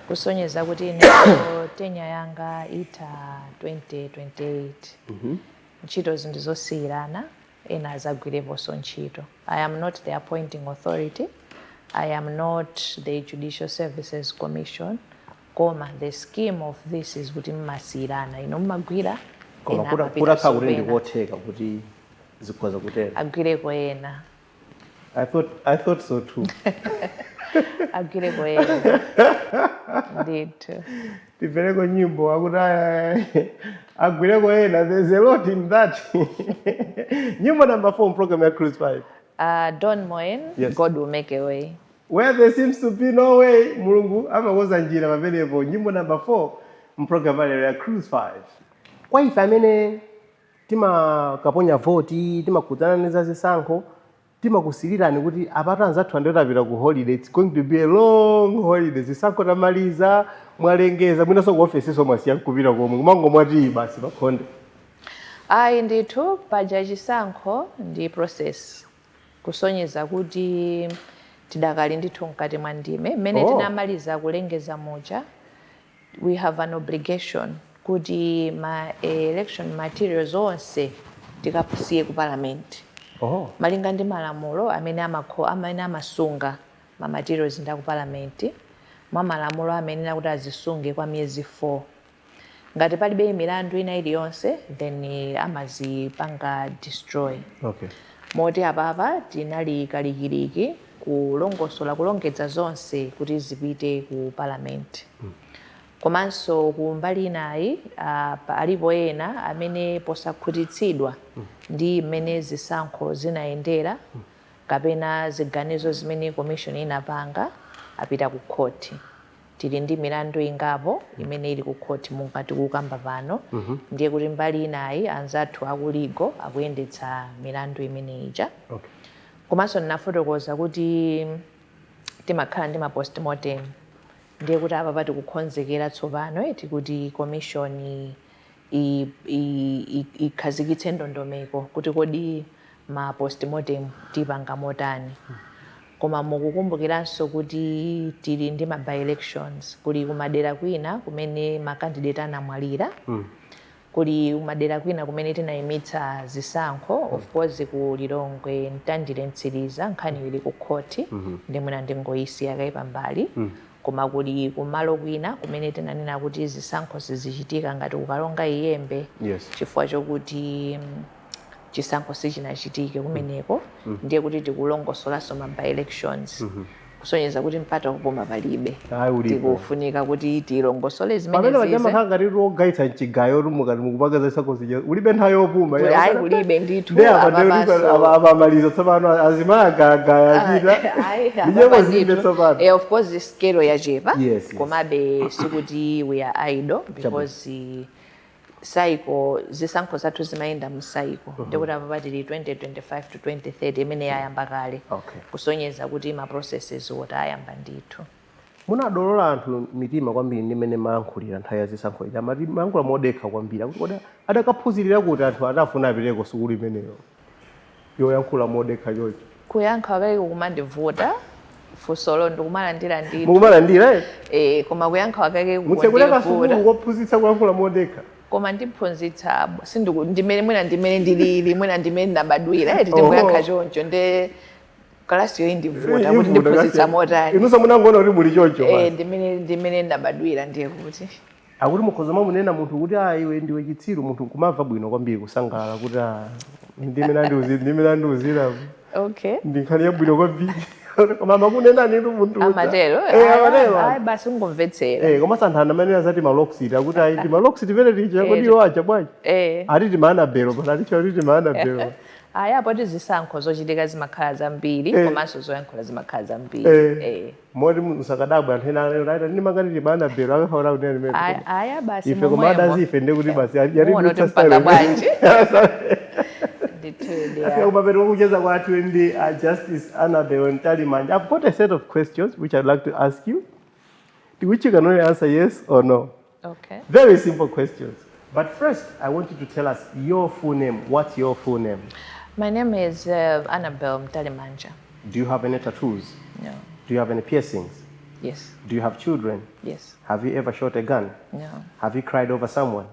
kusonyeza kuti ineyo tenure yanga itha 2028. Ntchito zinthu zosiyirana, ena azagwireponso ntchito. I am not the appointing authority, I am not the Judicial Services Commission, koma the scheme of this is kuti mmasiyirana, ino mmagwira, Koma ena amapita kutakhala kuti sopena. Ndikotheka kuti zikhoza kutero? Agwireko ena. I thought so too. Agwireko ena ndithu. Tipereko nyimbo akuti aya, agwireko ena. There's a lot in that. Nyimbo number 4 program ya Cruise 5. Don Moen. God Will Make a Way. Where there seems to be no way, Mulungu amakonza njira pamenepo. Nyimbo number 4 mprogram alero ya Cruise 5. Kwa ife amene timakaponya voti, timakhudzana ndi zazisankho, timakusilirani kuti apatu anzathu andotapita ku holiday. It's going to be a long holiday. Zisankho tamaliza, mwalengeza, mwinanso ku ofesiso mwasiya nkupita komwe kumango mwati basi pakhonde. Ayi ndithu, paja chisankho ndi process, kusonyeza kuti tidakali ndithu mkati mwa ndime mmene tinamaliza kulengeza muja. We have an obligation kuti ma election materials onse tikasiye ku parliament, malinga ndi malamulo amene amene amasunga ma materials nda ku parliament. Mwa malamulo amenena kuti azisunge kwa miyezi 4. Ngati palibe milandu ina iliyonse, then amazipanga destroy. Moti apapa tinali kalikiliki kulongosola, kulongedza zonse kuti zipite ku Parliament. Komanso ku mbali inayi, alipo ena amene posakhutitsidwa ndi mmene zisankho zinayendera kapena ziganizo zimene commission inapanga, apita ku khoti. Tili ndi milandu ingapo imene ili ku khoti monga tikukamba pano. Ndiye kuti mbali inayi anzathu aku legal akuyendetsa milandu imene ija. Komanso ndinafotokoza kuti timakhala ndi ma postmortem. Ndiye kuti apa tikukonzekera tsopano eti kuti commission ikhazikitse ndondomeko kuti kodi ma postmortem tipanga motani. Koma mukukumbukiranso kuti tili ndi ma by elections. Kuli kumadera kwina kumene ma candidate anamwalira, kuli kumadera kwina kumene tinayimitsa zisankho. Of course, ku Lilongwe, Mtandire, Mtsiriza, nkhani ili ku khoti, ndi mwina ndingoyisiya kaye pambali. Koma kuli kumalo kwina kumene tinanena kuti zisankho sizichitika, ngati ku Karonga Iyembe, chifukwa chokuti chisankho sichinachitike kumeneko. Ndiye kuti tikulongosolanso ma by elections, kusonyeza kuti mpata kupuma palibe. Ayi, ulipo. Tikufunika kuti tilongosole zimene Pamene zize. pachamakhala ngati wogayitsa mchigayo mukati mukupanga zisankho zija, ulibe nthawi yopuma. Ayi, kulibe ndithu. Ndi apa apa ndi baso. Amaliza tsopano, azimayi agayagaya achita Ayi, ndinyeko apapa zimbe ndithu. tsopano. Of course scale yachepa. Komabe sikuti we are idle, because cycle, zisankho zathu zimayenda mu cycle. Ndikuti apa tili 2025 to 2030 imene yayamba kale, kusonyeza kuti ma processes woti ayamba ndithu. Munadolola anthu mitima kwambiri ndi mmene mayankhulira nthawi ya zisankho ija. Amati mayankhula modekha kwambiri, akuti kodi adakaphunzirira kuti anthu adafuna apiteko sukulu imeneyo yoyankhula modekha choncho? Kuyankha kake kumandivuta funsolo, ndikumalandira ndithu. Mukumalandira, eh? Eh, koma kuyankha kake Mutsekuleka kukundivuta. sukulu kophunzitsa kuyankhula modekha. Koma ndiphunzitsa sindiku ndimene mwina ndimene ndilili, mwina ndimene ndabadwira eti, tingoyankha choncho. Nde kalasiyo indivuta kuti ndiphunzitsa motani. Inunso munangoona kuti muli choncho basi. Ndimene ndabadwira, ndiye kuti Akuti mukhoza mamunena munthu kuti, "Ah, iwe ndiwe chitsiru," munthu nkumamva bwino kwambiri, kusangalala kuti, "Ah, ndimene andiuzira." Ndi nkhani yabwino kwambiri, koma amakunenani tu munthu uja. Amatero? Eh, amatero. Ayi, basi ungomvetsera. Eh, komanso anthu anamanena zati maloxit, akuti ayi, ti maloxit pene tija, kodi iwo aja bwanji? Ati timaanabelo pana, ati choti timaanabelo. Ayi, apo zisankho zochitika zimakhala zambiri, komanso zoyankhula zimakhala zambiri. Moti musakadabwa anthu ena alero ndimangati timaanabelo akakhaona kunena limene. Aya basi. Ife koma adazi ife ndekuti basi Muona kuti mpaka bwanji ndithudi. Afika kumapeto kucheza kwathu ndi Justice Annabel Mtalimanja. I've got a set of questions which I'd like to ask you, to which you can only answer yes or no. Okay. Very simple questions. But first, I want you to tell us your full name. What's your full name? My name is Annabel Mtalimanja. Do you have any tattoos? No. Do you have any piercings? Yes. Do you have children? Yes. Have you ever shot a gun? No. Have you cried over someone?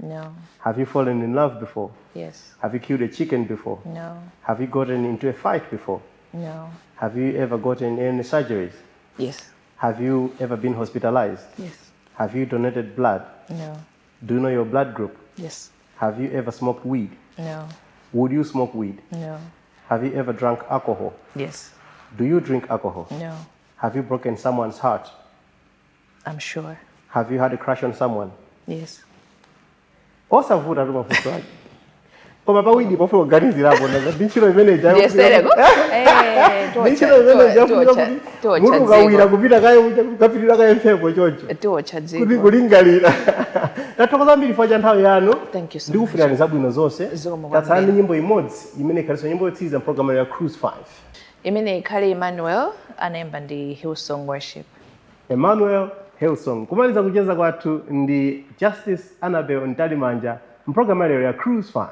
No. Have you fallen in love before? Yes. Have you killed a chicken before? No. Have you gotten into a fight before? No. Have you ever gotten any surgeries? Yes. Have you ever been hospitalized? Yes. Have you donated blood? No. Do you know your blood group? Yes. Have you ever smoked weed? No. Would you smoke weed? No. Have you ever drunk alcohol? Yes. Do you drink alcohol? No. Have you broken someone's heart? I'm sure. Have you had a crush on someone? Yes. Osavuta tu mafunso ake, koma pa weed pofuna kuganizirapo ndi ntchito imene ija. Ndiyesereko. Ndi ntchito imene ijafunika kuti mutu ukawira kupita kaye kukapitirira kaye mphepo choncho Tiwotcha kuti dziko. Kulingalira. Tathokoza kwambiri chifukwa cha nthawi yanu. Thank you so much. Ndikufunirani zabwino zonse. Zikomo Tatsala ndi kwambiri. nyimbo imodzi imene ikhalenso nyimbo yotsiriza mpulogalamu ya Cruise 5. Imene ikhale Emmanuel, anayimba ndi Hillsong Worship. Emmanuel, Hillsong. Kumaliza kucheza kwathu ndi Justice Annabel Mtalimanja mpulogalamu lero ya Cruise 5.